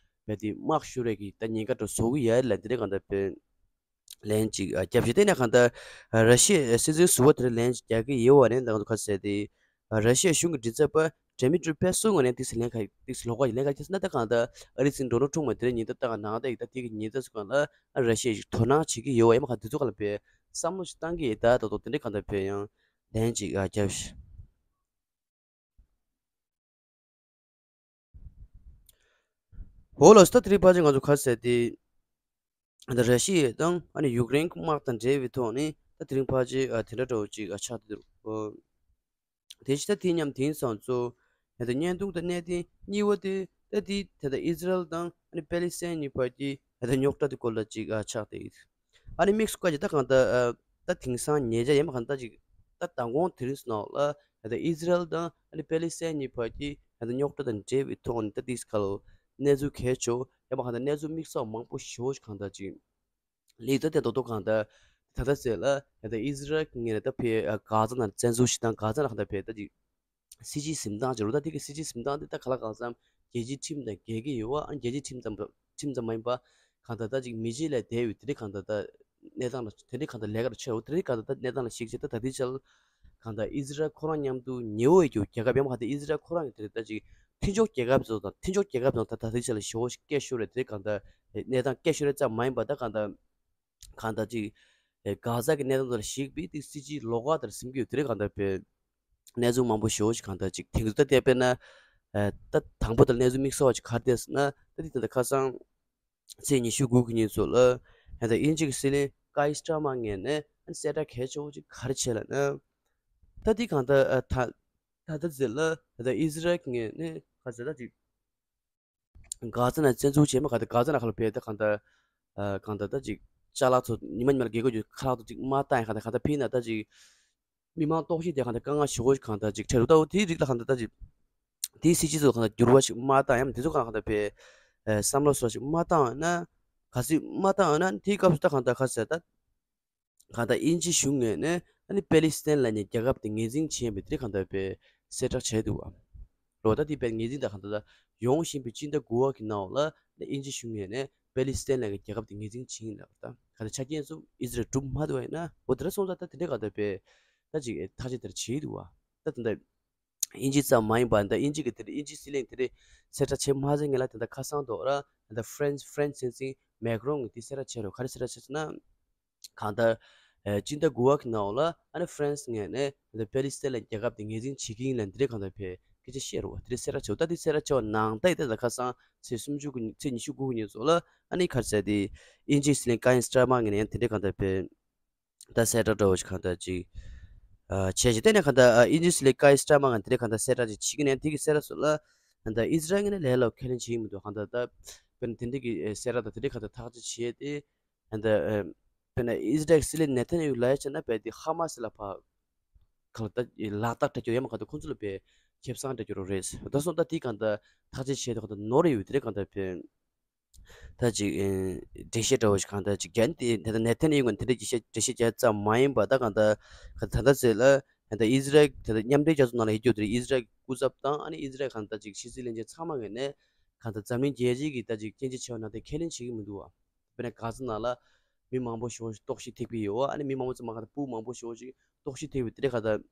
བལ་དེ་དམག་ཤོར་རེད་གི་ད་ཉེན་ཁ་འདྲ་བོ་བཟོ་གི་ཡོད་ལབ། དེ་འདྲའི་གང་ལྟར་བལ་ལན་ཅིག་ཨ་བརྒྱབ་བྱས། དེ་ནས་གང་ལྟར་ཨ་ར་ཤི་ཡའི་སྲིད་འཛིན་ཟུར་པ་དེར་ལན་ཅིག་རྒྱག་གི་ཡོད་པ་རེད། ད་ག་ཟེར་དེ་ཨ་ར་ཤི་ཡའི་གཞུང་གི་མགྲིན་ཚབ་པ་Dmitry Peskov ངོས་ནས་ཏིག་ཙམ་ལན་ཁ་ཏིག་ཙམ་ལོགས་ཀ་ཡི་ལན་ཁ་ཁྱེར་སོང་ན། ད་གང་ལྟར་ཨ་རིའི་སྲིད་འཛིན་Donald Trump ངོས་དེ་རིང་ཉེན་བརྡ་བཏང་གནང་། ད་ཡིག་ད་དེ་གི་ཉེན་བརྡ་ཚོ་གང་ལ་ཨ་ར་ཤི་ཡས་ཤིག་དོ་སྣང་བྱེད་ཀྱི་ཡོད་པ་ཡིན་མ་གང་དེ་ཚོ་གང་ལ་བས་བསམ་བློ་ཞིག་བཏང་གི་ཡོད། ད་ད་དོ་དེ་འདྲའི་གང་ལྟར་བས་ཡང་ལན་ཅིག་ཨ་རྒྱབ་ཤིག་འོ་ལགས་སོ། ད་དེ་རིང་ཕལ་ཆེར་ང་ཚོ་ག་རེ་ཟེར་དེ། ད་ར་ཤི་ཡ་དང་ཨ་ནི་ཡུཀ་རེན་གྱི་དམག་དང་འབྲེལ་བའི་ཐོག་ནས་ད་དེ་རིང་ཕལ་ཆེར་ཨ་དེ་འདྲ་འདྲ་བོ་ཅིག་ཨ་ཆགས་བསྡད་འདུག་དེ་བཞིན་ད་དེ་མཉམ་དེང་སང་ཚོ་ད་བརྙན་ཐུང་དང་གནད་དོན་གཉིས་པ་དེ་ད་དེ་ད་ལྟ་ཨི་ཟི་རལ་དང་ཨ་ནི་པེ་ལི་སི་ཐན་གཉིས་བར་གྱི་ད་ལྟ་རྙོག་དྲ་དེ་སྐོར་ལ་ཅིག་ཨ་ཆགས་བསྡད་ཡོད། ཨ་ནི་དམིགས་སུ་བཀར་གྱི་ད་གང་ལྟར་ཨ་ད་དེང་སང་ཉེ་ཆར་ཡིན་མ་གང་ལྟར་ཅིག་ད་མདང་དགོང་དེ་རིང་ནང་ལ་ད་ལྟ་ཨི་ཟི་རལ་དང་ཨ་ནི་པེ་ལི་སི་ཐན་གཉིས་བར་གྱི་ད་ལྟ་རྙོག་དྲ་དང་འབྲེལ་བའི་ཐོག་ནས་ད་དེ་ག་ལོ་གནས་ཚུལ་གལ་ཆེ་ཡིན་མ་གང་ལྟར་གནས་ཚུལ་དམིགས་བསལ་མང་པོ་ཞེ་པོ་ཅིག་གང་ལྟར་ཅིག་ལེགས་ད་དེ་རྡོག་རྡོག་གང་ལྟར་ད་ལྟ་ཟེར་ལ་ད་ལྟ་ཨི་ཟི་རལ་གྱི་ངོས་ནས་ད་ཕེ་ཨ་གྷ་ཛ་ནང་བཙན་འཛུལ་ཞིག་དང་གྷ་ཛ་ནང་གང་ལྟར་ཕེ་ད་ཅིག་སྲིད་ཇུས་འཛིན་སྟངས་ཅིག་རེད། ད་དེ་གི་སྲིད་ཇུས་འཛིན་སྟངས་དེ་ད་ག་ལ་གང་འཚམ་རྒྱལ་སྤྱིའི་ཁྲིམས་དང་འགལ་གྱི་ཡོད་པ། ཨ་རྒྱལ་སྤྱིའི་ཁྲིམས་ཙམ་ཁྲིམས་ཙམ་མ་ཡིན་པ་གང་ལྟར་ད་ཅིག་མི་རྗེས་ལས་འདས་པའི་དེ་འདྲའི་གང་ལྟར་ད་གནས་སྟངས་ལ་དེ་འདྲའི་གང་ལྟར་ལས་ཀ་རུ་ཆེ་རུ་དེ་འདྲའི་གང་ལྟར་ད་གནས་སྟངས་ལ་གཞིགས་བྱས་ད་ད་ལྟའི་ཆར་གང་ལྟར་ཨི་ཟི་རལ་ཁོ་རང་མཉམ་དུ་ཉེ་བོ་ཡོད་རྒྱུ་རྒྱལ་ཁབ་ཡང་མ་གང་ལྟར་ཨི་ཟི་རལ་ཁོ་རང་གི་དེ་ད་ཅིག་མཐུན་ཕྱོགས་རྒྱལ་ཁབ་ཚོ་དང་མཐུན་ཕྱོགས་རྒྱལ་ཁབ་ཚོ་ད་ད་ལྟའི་ཆར་ལ་ཞེ་པོ་ཞིག་སྐད་ཤོར་རེད། དེ་འདྲའི་གང་ལྟར་གནས་སྟངས་སྐད་ཤོར་རེད་ཙམ་མ་ཡིན་པ་ད་གང་ལྟར་གང་ལྟར་ཅིག་ཨེ་གྷ་ཛ་གི་གནས་སྟངས་དེ་ལ་གཞིགས་པའི་ཏིག་སྲིད་ཇུས་ལོགས་ཀ་དེར་སེམས་ཀྱི་དེ་རིང་གང་ལྟར་བས་གནས་ཚུལ་མང་པོ་ཞེ་པོ་ཞིག་གང་ལྟར་ཅིག་དེང་དུས་ད་ལྟ་དཔེར་ན་ཨེ་ད་དང་པོ་དེར་གནས་ཚུལ་དམིགས་བསལ་བ་ཅིག་ག་རེ་བསྡད་ཟེར་ན། ད་དེ་ད་ལྟ་ཁ་སང་ཚེས་ཉི་ཤུ་དགུ་གི་ཉིན་ཚོ་ལ་ཨེ་ད་དབྱིན་ཇི་གི་སྲིད་བློན་ཀའི་སི་ཊར་མར་ངོས་ནས་ཨ་ནི་གསལ་བསྒྲགས་གལ་ཆེ་བོ་ཅིག་ག་རེ་བྱས་ལབ་ན། ད་དེ་གང་ལྟར་ཨ་ད་ད་ད་ཟེར་ལ་ད་ད་ཨི་ཟི་རལ་གྱི་ངོས་ནས་ག་ཟེར་ད་ཅིག་གྷ་ཛ་ནང་བཙན་འཛུལ་བྱས་མ་གང་ལྟར་གྷ་ཛ་ནང་ཁ་ལ་བས་ད་གང་ལྟར་ཨ་གང་ལྟར་ད་ཅིག་ཅ་ལག་ཚོ་ཉི་མ་ཉི་མ་ལ་རྒྱལ་ཁབ་ཀྱི་ཁ་ལག་ཚོ་ཅིག་མ་བཏང་ཡ་གང་ལྟར་གང་ལྟར་ཕི་ན་ད་ཅིག་མི་མང་སྟོབས་ཤིག་དེ་གང་ལྟར་དཀའ་ངལ་ཞེ་པོ་ཞིག་གང་ལྟར་ཅིག་འཕྲད་འདུག་ད་འོ་དེའི་རིགས་ལ་གང་ལྟར་ད་ཅིག་དེའི་སྲིད་ཇུས་ཚོ་གང་ལྟར་འགྱུར་བ་ཞིག་མ་བཏང་ཡ་མ་དེ་ཚོ་གང་ལྟར་བས་ཨ་བསམ་བློ་སོགས་ཞིག་མ་བཏང་ཡོད་ན་ག་ཚོད་མ་བཏང་ཡོད་ན་དེའི་སྐབས་སུ་ད་གང་ལྟར་ག་ཟེར་ད། གང་ལྟར་དབྱིན་ཇི་གཞུང་ངོས་ནས་ཨ་ནི་པེ་ལི་སི་ཐན་ལབ་མཁན་རྒྱལ་ཁབ་དེ་ངོས་འཛིན་བྱས་པའི་དེ་གང་ལྟར་བས་གསལ་བསྒྲགས་བྱས་འདུག་བ། རོ་ད་དེ་བས་ངོས་འཛིན་དང་གང་ལྟར་ཡོང་བཞིན་པའི་སྤྱི་ཟླ་དགུ་པ་གི་ནང་ལ་ཨ་ནི་དབྱིན་ཇི་གཞུང་ངོས་ནས་པེ་ལི་སི་ཐན་ལབ་མཁན་རྒྱལ་ཁབ་དེ་ངོས་འཛིན་བྱས་ཡིན་ལབ། ད་གང་ལྟར་ཆ་རྐྱེན་གསུམ་ཨི་ཟི་རལ་གྲུབ་མ་ཐུབ་པ་ཡིན་ན་འོ་དེ་འདྲ་སོང་ཙང་ད་དེ་འདྲའི་གང་ལྟར་བས་ད་ཅིག་ཐག་གཅོད་དེར་བྱས་འདུག་བ། ད་དེ་འདྲ། དབྱིན་ཇི་ཙམ་མ་ཡིན་པར་ད་དབྱིན་ཇི་གི་དེ་དབྱིན་ཇི་སྲིད་བློན་དེ་གསལ་བསྒྲགས་བྱས་མ་ཟིན་སྔོན་ལ་ད་ལྟ་ཁ་སང་ཐོག་ར་ད་ལྟ་ཧྥ་རན་སི་ཧྥ་རན་སི་སྲིད་འཛིན་མེག་རོན་གྱིས་དེ་གསལ་བསྒྲགས་བྱས་རོགས་ག་རེ་གསལ་བསྒྲགས་བྱས་ཟེར་ན། གང་ལྟར་ཨེ་སྤྱི་ཟླ་དགུ་པ་གི་ནང་ལ་ཨ་ནི་ཧྥ་རན་སི་ངོས་ནས་ད་ལྟ་པེ་ལི་སི་ཐན་ལ་རྒྱལ་ཁབ་དེ་ངོས་འཛིན་བྱེད་ཀྱི་ཡིན་ལབ་འདི་འདྲའི་གང་ལྟར་བས་སྐད་ཆ་བཤད་རོགས་དེ་འདྲའི་གསལ་བསྒྲགས་བྱས། ད་དེ་གསལ་བསྒྲགས་བྱས་པ་ནང་ལྟར་ད་ལྟ་ཁ་སང་ཚེས་སུམ་ཅུ་གི་ཚེས་ཉི་ཤུ་དགུ་གི་ཉིན་ཚོ་ལ་ཨ་ནི་ག་རེ་ཟེར་དེ་དབྱིན་ཇིའི་སྲིད་བློན་ཀའི་སི་ཊར་མར་ངོས་ནས་ཡང་དེ་འདྲའི་གང་ལྟར་བས། ད་གསལ་བསྒྲགས་འདྲ་བོ་ཞིག་གང་ལྟར་ཅིག་ཨ་བྱས་ཤིང་། དེ་ནས་གང་ལྟར་ཨ་དབྱིན་ཇིའི་སྲིད་བློན་ཀའི་སི་ཊར་མར་ང་དེ་འདྲའི་གང་ལྟར་གསལ་བསྒྲགས་ཅིག་བྱེད་ཀྱི་ནས་དེ་གི་གསལ་བསྒྲགས་སུ་ལ་གང་ལྟར་ཨི་ཟི་རལ་ངོས་ནས་ལས་སླ་པོ་ཁས་ལེན་བྱེད་ཀྱི་མི་འདུག་གང་ལྟར་ད་དཔེར་ན་དེ་འདྲའི་གི་གསལ་བསྒྲགས་དང་དེ་འདྲའི་གང་ལྟར་ཐག་གཅོད་བྱས་ཏེ་གང་ལྟར་ཨ་དཔེར་ན་ཨི་ཟི་རལ་གྱི་སྲིད་བློན་ནེ་ཐན་ཡ་ཧུ་ལབ་ཡ་བྱས་ན་དཔེ་དེ་ཧ་མ་སི་ལ་ཕར་གང་ལྟར་ལག་རྟགས་སྤྲད་རྒྱུ་ཡོད་མ་གང་ལྟར་ཁོང་ཚོ་ལ་དཔེ་ཁེ་བཟང་སྤྲད་རྒྱུ་རོ་རེད། ད་སོང་ད་དེ་གང་ལྟར་ཐག་གཅོད་བྱས་ཏེ་གང་ལྟར་ནོར་ཡོད་དེ་འདྲའི་གང་ལྟར་དཔེ། ད་ཅིག་ཨེ་འགྲེལ་བཤད་འདྲ་བོ་ཞིག་གང་ལྟར་ཅིག་རྒྱག་ནས་དེ་ད་ནེ་ཐན་ཡ་ཧུ་ནས་དེ་འདྲ་འགྲེལ་བཤད་འགྲེལ་བཤད་རྒྱག་ཙམ་མ་ཡིན་པ་ད་གང་ལྟར་གང་ལྟར་ད་ལྟ་ཚེ་ལ་གང་ལྟར་ཨི་ཟི་རལ་གང་ལྟར་མཉམ་འབྲེལ་རྒྱལ་ཚོགས་ནང་ལ་ཡོད་རྒྱུ་དེ་ཨི་ཟི་རལ་སྐུ་ཚབ་དང་ཨ་ནི་ཨི་ཟི་རལ་གང་ལྟར་ཅིག་ཕྱི་སྲིད་བློན་ཆེན་ཚང་མ་ངོས་ནས་གང་ལྟར་འཛམ་གླིང་རྒྱལ་སྤྱིའི་གི་ད་ཅིག་སྐྱོན་བརྗོད་བྱས་པ་ནང་དེ་ཁས་ལེན་བྱེད་ཀྱི་མི་འདུག་བ། དཔེར་ན་གྷ་ཛ་ནང་ལ་མི་མང་པོ་ཞེ་པོ་ཞིག་ལྟོགས་ཤི་ཐེབས་ཀྱི་ཡོད་བ། ཨ་ནི་མི་མང་པོ་ཙམ་མ་གང་ལྟར་ཕྲུ་གུ་མང་པོ་ཞེ་པོ་ཞིག་ལྟོགས་ཤི་ཐེབས་པའི་དེ་འདྲ་གང་ལྟར།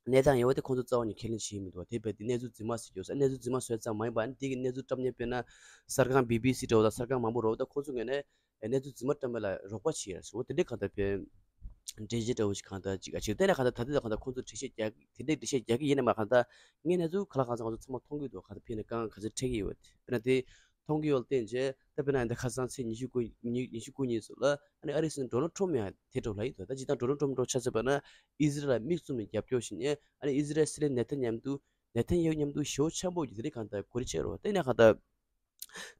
གནས་སྟངས་ཡོད་པ་དེ་ཁོང་ཚོ་རྩ་བ་ནས་ཁས་ལེན་བྱེད་ཀྱི་མི་འདུག་དེ་བས་དེ་གནས་ཚུལ་རྫུན་མ་ཟེར་རྒྱུ་ཟེར། གནས་ཚུལ་རྫུན་མ་བཟོས་ཙམ་མ་ཡིན་པ། ཨ་ནི་དེ་གི་གནས་ཚུལ་བཀྲམ་མཁན་དཔེར་ན་གསར་ཁང་བི་བི་སི་འདྲ་བོ་དང་གསར་ཁང་མང་པོ་རོ་ད་ཁོང་ཚོ་ངོས་ནས་གནས་ཚུལ་རྫུན་མ་བཀྲམ་པ་ལ་རོགས་པ་བྱེད་ཡ་ཟེར་བ་དེ་འདྲའི་གང་ལྟར་དཔེ་འགྲེལ་བཤད་འདྲ་བོ་ཞིག་གང་ལྟར་ཅིག་ཨ་ཅིག་བལྟས་ན་གང་ལྟར་ད་ལྟ་གང་ལྟར་ཁོང་ཚོ་འགྲེལ་བཤད་རྒྱག་དེ་འདྲའི་འགྲེལ་བཤད་རྒྱག་གི་ཡིན་ན་མ་གང་ལྟར་ངས་གནས་ཚུལ་ག་ལ་གང་འཚམ་ང་ཚོ་ཚང་མ་མཐོང་གི་འདུག་གང་ལྟར་ཕྱི་ནས་གང་ག་ཚོད་འཕྲད་ཀྱི་ཡོད་དཔེར་ན་དེ། མཐོང་གི་ཡོད་ལ་བརྟེན་བྱས་ད་དཔེར་ན་ད་ཁ་སང་ཚེས་ཉི་ཤུ་དགུ་ཉི་ཉི་ཤུ་དགུ་ཉིན་ཚོ་ལ་ཨ་ནི་ཨ་རིའི་སྲིད་འཛིན་ཌོ་ནལ་ཊམ་ཡང་དེ་འདྲ་ལབ་ཡོད་འདུག་ད་སྤྱིར་བཏང་ཌོ་ནལ་ཊམ་འདྲ་ཆ་བཞག་པ་ན་ཨི་ཟི་རལ་ལ་དམིགས་བཙུམ་ནས་རྒྱབ་སྐྱོར་བྱེད་མཁན་ཨ་ནི་ཨི་ཟི་རལ་སྲིད་བློན་ནེ་ཐན་མཉམ་དུ་ནེ་ཐན་ཡ་ཧུ་མཉམ་དུ་ཞེ་པོ་འཆམ་པོ་ཡོད་དེ་རིགས་གང་ལྟར་གོ་རེ་བྱས་རོགས། དེ་ནས་གང་ལྟར་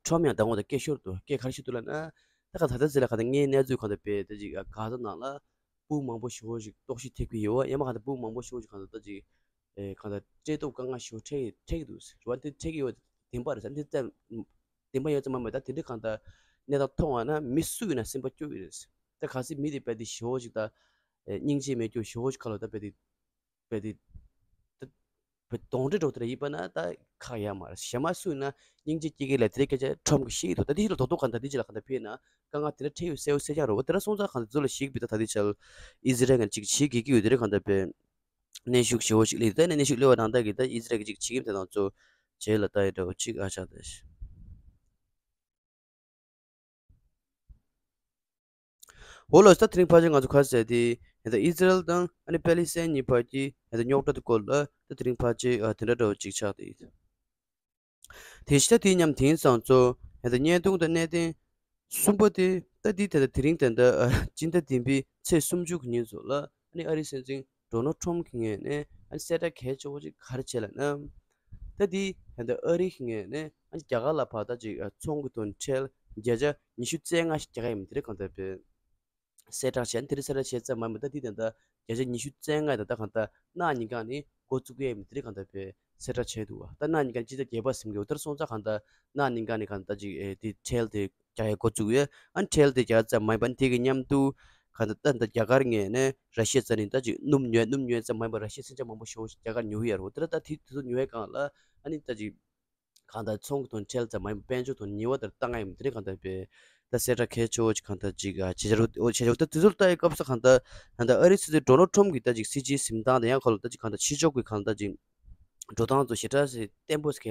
ཊམ་ཡང་མདང་དགོང་དུ་སྐད་ཤོར་འདུག་སྐད་ག་རེ་ཤོར་འདུག་ལབ་ན། ད་ག་ད་ལྟ་ཟེར་ལ་ག་ད་ངའི་གནས་ཚུལ་ག་ད་པས་ད་ཅིག་ག་ད་ནང་ལ་སྤུ་མང་པོ་ཞེ་པོ་ཞིག་རྟོག་ཞིབ་ཐེབས་ཀྱི་ཡོད་ཡ་མ་ག་ད་སྤུ་མང་པོ་ཞེ་པོ་ཞིག་ག་ད་ད་ཅིག་ཨེ་གང་ལྟར་སྤྲད་སྟོབས་དཀའ་ངལ་ཞེ་པོ་འཕྲད་འཕྲད་ཀྱི་འདུག་ཟེར་བ་འདི་འཕྲད་ཀྱི་ཡོད་བདེན་པ་རེད་ཟེར་འདི་ཙམ་བདེན་པ་ཡོད་ཙམ་མ་མེད་ད་དེ་འདྲའི་གང་ལྟར་གནས་སྟངས་མཐོང་བ་ན་མི་སུ་ཡིན་ན་སེམས་པ་སྐྱོ་གི་རེད་ད་ག་སྲིད་མི་དེ་དཔེ་དེ་ཞེ་པོ་ཞིག་ད་ཨེ་སྙིང་རྗེ་མེད་རྒྱུ་ཞེ་པོ་ཞིག་ཁ་ལོ་ད་དཔེ་དེ་དཔེ་དེ་ད་དཔེ་གདོན་འདྲེ་འགྲོ་དེ་ར་ཡིན་པ་ན་ད་ཁག་ཡ་མ་རེད་གཞན་མ་སུ་ཡིན་ན་སྙིང་རྗེ་སྐྱེ་གི་ལ་དེ་རེད་སྐད་ཆ་ཁྲོམ་གི་ཤེས་ཡི་འདུག་ད་དེ་ཞིག་ལ་རྡོག་རྡོག་གང་ལྟར་དེ་ཅི་ལ་གང་ལྟར་ཕེབས་ན་དཀའ་ངལ་དེ་འདྲ་འཕྲད་ཡོད་གསལ་པོ་གསལ་རྐྱང་རེད་བ་དེ་འདྲ་སོང་ཙང་གང་ལྟར་ཚོ་ལ་ཞིག་བི་ད་ད་དེ་ཆལ་ཨི་ཟི་རལ་ངན་ཅིག་བྱེད་གི་གི་ཡོད་དེ་རེད་གང་ལྟར་ཕེབས། གནོན་ཤུགས་ཞེ་པོ་ཞིག་སླེབས་ད་གནོན་ཤུགས་སླེབས་པ་ནང་ལྟར་གྱི་ད་ཨི་ཟི་རལ་གྱི་ཅིག་བྱེད་ཀྱི་དེ་དང་ཚོ་རྗེས་ལ་ལྟ་ཡི་འདྲ་བོ་ཅིག་ཨ་ཆགས་ཏེ། འོ་ལགས་ད་དེ་རིང་ཕལ་ཆེར་ང་ཚོ་ག་ཟེར་དེ་ད་ཨི་ཟི་རལ་དང་ཨ་ནི་པེ་ལི་སི་ཐན་གཉིས་བར་གྱི་ད་རྙོག་དྲ་དེ་སྐོར་ལ་ད་དེ་རིང་ཕལ་ཆེར་དེ་འདྲ་འདྲ་བོ་ཅིག་ཆགས་ཏེ། དེ་ཕྱི་ད་དེའི་མཉམ་དེང་སང་ཚོ་ཧེ་ད་བརྙན་ཐུང་དང་གནད་དོན་གསུམ་པ་དེ་ད་དེ་ད་ལྟ་དེ་རིང་ད་ལྟ་སྤྱི་ཟླ་བདུན་པའི་ཚེས་སུམ་ཅུ་གི་ཉིན་ཚོ་ལ་ཨ་ནི་ཨ་རིའི་སྲིད་འཛིན་ཌོ་ནལ་ཁྲོམ་གྱི་ངོས་ནས་ཨ་ནི་གསལ་བསྒྲགས་གལ་ཆེ་བོ་ཅིག་ག་རེ་བྱས་ལབ་ན། ད་དེ་ད་ལྟ་ཨ་རི་གི་ངོས་ནས་ཨ་ནི་རྒྱ་གར་ལ་ཕར་ད་ཅིག་ཚོང་གི་དོན་ཁྲལ་བརྒྱ་ཆ་ཉི་ཤུ་རྩ་ལྔ་ཞིག་རྒྱག་གི་ཡིན་དེ་རེད་གང་ལྟར་བས། གསལ་བསྒྲགས་བྱས་ནས་དེ་རིང་གསལ་བསྒྲགས་བྱས་ཙམ་མ་མི་ད་དེ་དེ་འདྲ་བརྒྱ་ཆ་ཉི་ཤུ་རྩ་ལྔ་ད་ད་གང་ལྟར་གནངས་ཉིན་གང་ནས་འགོ་བཙུགས་ཡས་མི་དེ་རིང་གང་ལྟར་བས་གསལ་བསྒྲགས་བྱས་འདུག་བ། ད་གནངས་ཉིན་གང་སྤྱི་ཟླ་བརྒྱད་པ་ཟིན་གི་འོ་ལྟར་སོང་ཙང་གང་ལྟར་གནངས་ཉིན་གང་ནས་གང་ལྟར་ཅིག་ཨེ་དེ་ཁྲལ་དེ་རྒྱག་ཡས་འགོ་བཙུགས་ཡས་ཨ་ནི་ཁྲལ་དེ་རྒྱག་ཙམ་མ་ཡིན་པ་ནི་དེ་གི་མཉམ་དུ་གང་ལྟར་ད་ད་རྒྱ་གར་ངོས་ནས་ར་ཤི་ཡ་རྩ་ནས་ད་ཅིག་སྣུམ་ཉོས་སྣུམ་ཉོས་ཙམ་མ་ཡིན་པ་ར་ཤི་ཡ་མཚོན་ཆ་མང་པོ་ཞེ་པོ་ཞིག་རྒྱ་གར་ཉོ་གི་ཡོད་རེད་འོ་དེ་ལ་ད་དེ་དེ་ཚོ་ཉོ་ཡས་སྒང་ལ་ཨ་ནི་ད་ཅིག་གང་ལྟར་ཚོང་གི་དོན་ཁྲལ་ཙམ་མ་ཡིན་པར་དཔལ་འབྱོར་དོན་ཉེས་པ་དེར་བཏང་ཡ་ཡིན་དེ་རིང་གང་ལྟར་པའི་ད་གསལ་བསྒྲགས་གལ་ཆེ་བོ་ཅིག་གང་ལྟར་ཅིག་ཨ་བྱེད་བྱ་རུ་འོ་བྱེད་བྱ་རུ་ད་དེ་ཚོར་ལྟ་ཡི་སྐབས་སུ་གང་ལྟར་ད་ལྟ་ཨ་རིའི་སྲིད་འཛིན་ཌོ་ནལ་ཁྲོམ་གྱི་ད་ཅིག་སྲིད་ཇུས་འཛིན་སྟངས་དེ་ཡང་ཁོ་ལ་ད་ཅིག་གང་ལྟར་ཕྱི་ཕྱོགས་ཀྱི་གང་ལྟར་ཅིག་འགྲོ་སྟངས་ཚོ་ཞེ་དྲག་སེ་བརྟན་པོ་ཞིག་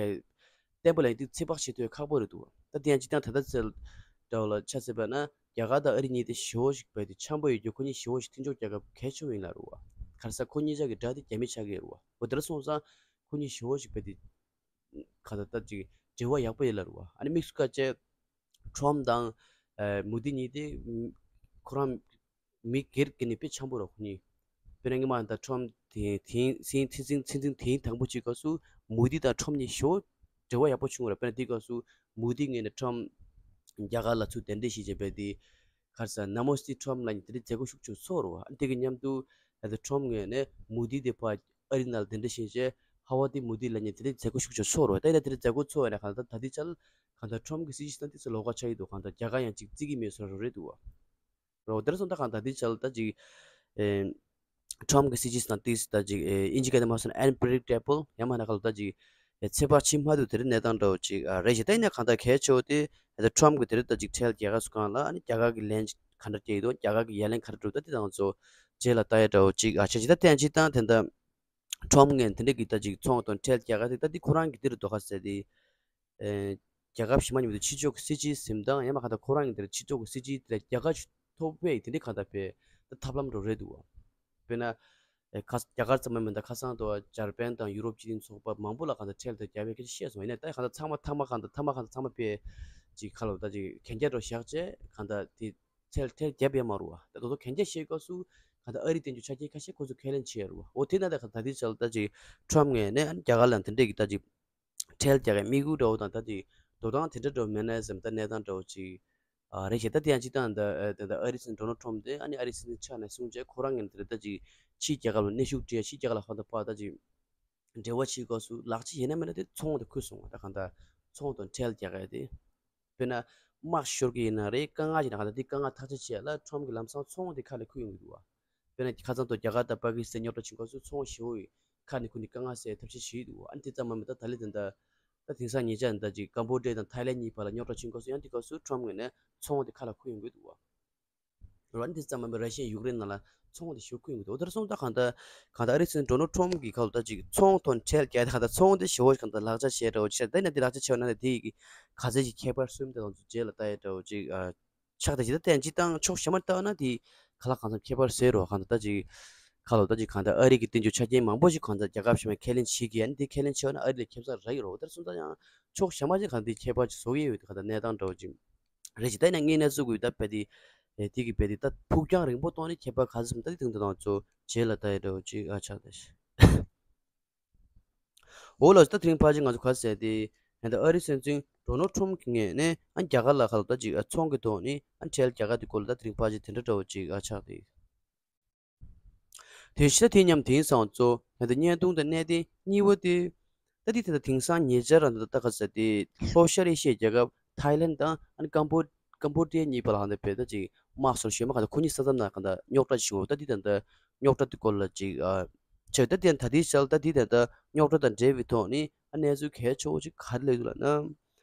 བརྟན་པོ་ལ་ཡིན་དུས་ཚོད་དཔག་བྱེད་ཐུབ་ཡ་ཁག་པོ་རེད་འདུག་ད་དེ་ཡང་སྤྱི་བཏང་ད་ལྟ་ཚེ་འདྲ་བོ་ལ་ཆ་བཞག་པ་ན་རྒྱ་གར་དང་ཨ་རི་གཉིས་དེ་ཞེ་པོ་ཞིག་བས་དེ་འཆམ་པོ་ཡོད་རྒྱུ་ཁོ་གཉིས་ཞེ་པོ་ཞིག་མཐུན་ཕྱོགས་རྒྱལ་ཁབ་གལ་ཆེ་བོ་ཡིན་ལ་རུ་བ། ག་རེ་ཟེར་ཁོ་གཉིས་ཆ་གི་དགྲ་དེ་རྒྱ་མི་ཆགས་ཀྱི་རུ་བ། འོ་དེ་འདྲ་སོང་ཙང་ཁོ་གཉིས་ཞེ་པོ་ཞིག་བས་དེ། ག་ད་ལྟ་ཅིག་འབྲེལ་བ་ཡག་པོ་ཡོད་ལ་རུ་བ། ཨ་ནི་དམིགས་སུ་བཀར་བྱས་ཁྲོམ་དང་ཨ་མུ་དི་གཉིས་དེ་ཁོ་རང་མི་སྒེར་གྱི་ནི་དཔེ་འཆམ་པོ་རོ་ཁོ་གཉིས། དཔེར་ན་སྔོན་མ་ད་ཁྲོམ་དེ་དེ་སྲིད་འཛིན་སྲིད་འཛིན་དེའི་དང་པོ་གཅིག་སྐབས་སུ་མུ་དི་དང་ཁྲོམ་གཉིས་ཞོ་འབྲེལ་བ་ཡག་པོ་བྱུང་ར། དཔེར་ན་དེའི་སྐབས་སུ་མུ་དི་ངོས་ནས་ཁྲོམ་རྒྱ་གར་ལ་ཚུར་གདན་འདྲེན་ཞིག་བྱས་པས་དེ། ག་རེ་ཟེར་ན་མོ་སི་ཁྲོམ་ལ་ཉིན་དེ་འདྲའི་མཛད་སྒོ་ཤུགས་ཆེ་ཚོགས་རོ། ཨ་དེ་གི་མཉམ་དུ་ཨ་ད་ཁྲོམ་ངོས་ནས་མུ་དི་དེ་ཕར་ཨ་རི་ནང་ལ་གདན་འདྲེན་ཞིག་བྱས་ཧ་བ་དེ་མུ་དི་ལ་ཉིན་དེ་འདྲའི་མཛད་སྒོ་ཤུགས་ཆེ་ཚོགས་རོ། ད་ཡིན་ན་དེ་འདྲའི་མཛད་སྒོ་ཚོགས་ཡ་ན་གང་ལྟར་ད་ལྟའི་ཆར་གང་ལྟར་ཁྲོམ་གྱི་སྲིད་ཇུས་སྟངས་དེ་ཚོ་ལོགས་ཀ་ཆགས་ཡི་འདུག་གང་ལྟར་རྒྱ་གར་ཡང་ཅིག་བརྩི་གི་མེད་བཟོ་འདྲ་རེད་འདུག་བ། རོ་དེར་སོང་ད་གང་ལྟར་འདི་ཆ་ལ་ད་ཅིག་ཨེ་ཁྲོམ་གྱི་སྲིད་ཇུས་སུ་ན་ཏིས་ད་ཅིག་ཨེ་ཨིན་ཇི་སྐད་དུ་མ་སོང་ན་unpredictable ཡང་མ་ན་ག་ལ་ད་ཅིག་ཨེ་ཚེ་དཔག་ཕྱི་མ་འདུག་དེ་རིང་གནས་སྟངས་འདྲ་བོ་ཅིག་ཨ་རེད་ཞེ་ད་ཡིན་ན་གང་ལྟར་གལ་ཆེ་བོ་དེ་ཨེ་ད་ཁྲོམ་གྱི་དེ་རིང་ད་ཅིག་ཁྲལ་རྒྱག་ག་སུ་གང་ལ་ཨ་ནི་རྒྱ་གར་གྱི་ལན་ག་འདྲ་སྐྱེ་ཡི་འདུག་རྒྱ་གར་གྱི་ཡ་ལན་ག་འདྲ་འགྲུབ་ད་དེ་དང་ཚོ་རྗེས་ལ་ལྟ་ཡ་འདྲ་བོ་ཅིག་ཨ་ཆ་ཅིག་ད་བསྟན་ཅིག་དང་དེ་འདྲ། ཁྲོམ་ངན་དེ་འདྲ་གི་ད་ཅིག་ཚོང་དང་ཁྲལ་རྒྱག་ག་དེ་ད་འདི་ཁོ་རང་གི་འདིར་འདུག་ག་ཟེར་ཏེ། ཨེ་རྒྱལ་ཁབ་གཞན་མ་ཉིད་དུ་ཕྱི་ཕྱོགས་ཀྱི་སྲིད་ཇུས་འཛིན་སྟངས་ཡང་མ་ག་ད་ཁོ་རང་གི་འདིར་ཕྱི་ཕྱོགས་ཀྱི་སྲིད་ཇུས་དེ་ལ་རྒྱལ་ཁ་ཐོབ་པའི་དེ་འདྲའི་གང་ལྟར་པའི་ད་ཐབས་ལམ་འགྲོ་རེད་འདུག་བ། དཔེར་ན། ཨེ་ཁ་རྒྱ་གར་ཙམ་མ་མིན་ད་ཁ་སང་དུ་འཇར་པན་དང་ཡུ་རོབ་སྤྱི་མཐུན་ཚོགས་པ་མང་པོ་ལ་གང་ལྟར་ཁྲལ་དང་རྒྱབ་པའི་སྐད་ཆ་བཤད་སོང་། ཡིན་ནའི་ད་གང་ལྟར་ཚང་མ་ཐ་མ་གང་ལྟར་ཐ་མ་གང་ལྟར་ཚང་མ་པའི་ཅིག་ཁ་ལོ་ད་ཅིག་གན་རྒྱ་འགྲོ་བཞག་བྱས་གང་ལྟར་དེ། ཁྲལ་ཁྲལ་རྒྱབ་ཡ་མ་རུ་བ། ད་དོ་དོ་གན་རྒྱ་བཤད་སྐབས་སུ་གང་ལྟར་ཨ་རི་བསྟན་རྒྱུ་ཆ་རྐྱེན་ཁ་ཤས་ཁོ་ཚོ་ཁས་ལེན་བྱེད་ཡ་རུ་བ། འོ་དེ་ན་ད་ག་ད་དེ་ཆ་ལ་ད་ཅིག་ཁྲོམ་ངོས་ནས་ཨ་ནི་རྒྱ་གར་ལ་དེ་འདྲས་ཀྱི་ད་ཅིག་ཁྲལ་རྒྱག་གི་དམིགས་ཡུལ་འདྲ་བོ་དང་ད་ཅིག་དོ་སྣང་དེ་འདྲ་འདྲ་བོ་མེད་ན་བསམ་ད་གནས་སྟངས་འདྲ་བོ་ཅིག་ཨ་རེད་ཤག་ད་དེ་ཡང་སྤྱི་བཏང་ད་ད་ད་ཨ་རི་སྲིད་འཛིན་ཌོ་ནལ་ཁྲོམ་དེ་ཨ་ནི་ཨ་རི་སྲིད་འཛིན་ཆགས་ནས་བཟུང་བྱས་ཁོ་རང་ངོས་ནས་དེ་ད་ཅིག་ཕྱིའི་རྒྱལ་ཁབ་ལ་གནོན་ཤུགས་སྤྲད་ཕྱིའི་རྒྱལ་ཁབ་ལ་ཧོན་ད་པ་ད་ཅིག་འབྲེལ་བ་བྱེད་སྐབས་སུ་ལག་ཆ་ཡིན་ན་མིན་ན་དེ་ཚོང་དེ་ཁུར་སོང་བ་ད་གང་ལྟར་ཚོང་དང་ཁྲལ་རྒྱག་ཡ་དེ། དཔེར་ན། དམག་ཤོར་གྱི་ཡིན་ན་རེད་དཀའ་ངལ་ཞིག་ན་གང་ལྟར་དེ་དཀའ་ངལ་ཐག་གཅོད་བྱེད་ཡ་ལ་ཁྲོམ་གྱི་ལམ་སང་ཚོང་དེ་ཁ་ནས་ཁུར་ཡོང་གི་འདུག་བ། དཔེར་ན་ཁ་སང་ཐོག་རྒྱ་གར་དང་པ་ཀི་སི་ཐན་རྙོག་དྲ་ཕྱིན་སྐབས་སུ་ཚོང་ཞེ་པོ་ཡི་ཁ་ནས་ཁུར་ནས་དཀའ་ངལ་སེལ་ཐབས་ཤེས་བྱེད་ཀྱི་འདུག་བ། ཨ་ནི་དེ་ཙམ་མ་མིན་ད་ད་ལི་དེ་འདྲ་ད་དེང་སང་ཉེ་ཆར་འདི་འདྲ་ཅིག་ཀམ་བོ་ཌི་ཡ་དང་ཐའི་ལེན་གཉིས་བར་ལ་རྙོག་དྲ་ཕྱིན་སྐབས་སུ་ཡང་དེ་སྐབས་སུ་ཁྲོམ་ངོས་ནས་ཚོང་དེ་ཁ་ལ་ཁུར་ཡོང་གི་འདུག་བ། རོ་ཨ་ནི་དེ་ཙམ་མ་མིན་ར་ཤི་ཡ་ཡུཀ་རེན་ནང་ལ་ཚོང་དེ་ཞེ་པོ་ཁུར་ཡོང་གི་འདུག་འོ་དེར་སོང་ད་གང་ལྟར་གང་ལྟར་ཨ་རི་སྲིད་འཛིན་ཌོ་ནལ་ཁྲོམ་གྱི་ཁ་ལོ་ད་ཅིག་ཚོང་དང་ཁྲལ་རྒྱག་ད་གང་ལྟར་ཚོང་དེ་ཞེ་པོ་གང་ལྟར་ལག་ཆ་བྱས་འདྲ་བོ་ཆེ་ད་ནི་དེ་ལག་ཆ་བྱས་ན་དེ་ཡི་གི་ག་ཚད་ཀྱི་ཁྱད་པར་སོན་དེ་དང་ཚོ་རྗེས་ལ་ལྟ་ཡ་འདྲ་བོ་ཅིག་ཨ། ཆགས་ཏེ་ཇི་ལྟར་བསྟན་ཇི་ལྟར་ཕྱོགས་གཞན་མ་ལྟ་ན་དེ་ག་ལ་གང་འཚམ་ཁྱད་པར་ཟེར་རོ་གང་ལྟར་ད་ཅིག་ག་ལོ་ད་ཅིག་གང་ལྟར་ཨ་རི་གི་བསྟན་རྒྱུ་ཆ་རྐྱེན་མང་པོ་ཞིག་གང་ལྟར་རྒྱལ་ཁབ་གཞན་མ་ཁས་ལེན་བྱེད་ཀྱི་ཡ་ནི་དེ་ཁས་ལེན་བྱེད་བ་ན་ཨ་རི་ལ་ཁེ་བཟང་རག་གི་རོ། དེར་སོང་ཙང་ཡང་ཕྱོགས་གཞན་མ་ཅིག་གང་ལྟར་ཁྱད་པར་ཅིག་བཟོ་གི་ཡོད་དེ་གང་ལྟར་གནས་སྟངས་འདྲ་བོ་ཅིག་རེད་ཅིག་ད་ཡིན་ན་དངོས་གནས་བཟོ་དགོས་ད་བས་དེ་དེ་གི་བས་དེ་ད་ཕུགས་རྒྱང་རིང་པོ་གཏོང་ནས་ཁྱད་པར་ག་ཚོད་སོང་ད་དེ་དེང་དུ་དང་ཚོ་རྗེས་ལ་ལྟ་ཡ་འདྲ་བོ་ཅིག་ཨ་ཆགས་ད་ཤི། འོ་ལགས་སོ། ད་དེ་རིང་ཕལ་ཆེར་ང་ཚོ་ག་ཟེར་ཏེ་ད་ཨ་རི་སྲིད་འཛིན་ ཌོ་ནལ་ཊམ་གྱི་ངོས་ནས་ཨ་རྒྱ་གར་ལ་ཁ་ལོ་ད་ཅིག་ཨ་ཚོང་གི་ཐོག་ནས་ཨ་ཁྲལ་རྒྱག་ག་དེ་སྐོར་ལ་ད་དེ་རིང་ཕལ་ཆེར་དེ་འདྲ་འདྲ་བོ་ཅིག་ཨ་ཆགས་ཏེ། དེ་བཞིན་ད་དེ་མཉམ་དེང་སང་ཚོ་ད་ལྟ་བརྙན་ཐུང་དང་གནད་དོན་གཉིས་པ་དེ། ད་དེ་ད་ལྟ་དེང་སང་ཉེ་ཆར་རང་ད་ད་ག་ས་དེ་ལྷོ་ཤར་ཨེ་ཤི་ཡའི་རྒྱལ་ཁབ་ཐའི་ལན་དང་ཨ་ནི་ཀམ་པོ་ཀམ་པོ་ཌི་ཡ་གཉིས་བར་ལ་ཧང་ད་བེ་ད་ཅིག་དམག་སོར་ཞོལ་མ་གང་ད་ཁོ་གཉིས་ས་མཚམས་ན་གང་ད་རྙོག་དྲ་བྱུང་བ། ད་དེ་ད་ད་རྙོག་དྲ་དེ་སྐོར་ལ་ཅིག་ཨ་ཆེ་ད་དེ་ད་དེ་ཤལ་ད་དེ་ད་ད་རྙོག་དྲ་དང་འབྲེལ་བའི་ཐོག་ནས་ཨ་གནས་ཚུལ་གལ་ཆེ་བོ་ཅིག་ག་རེ་ལས་འདུག་ལབ་ན།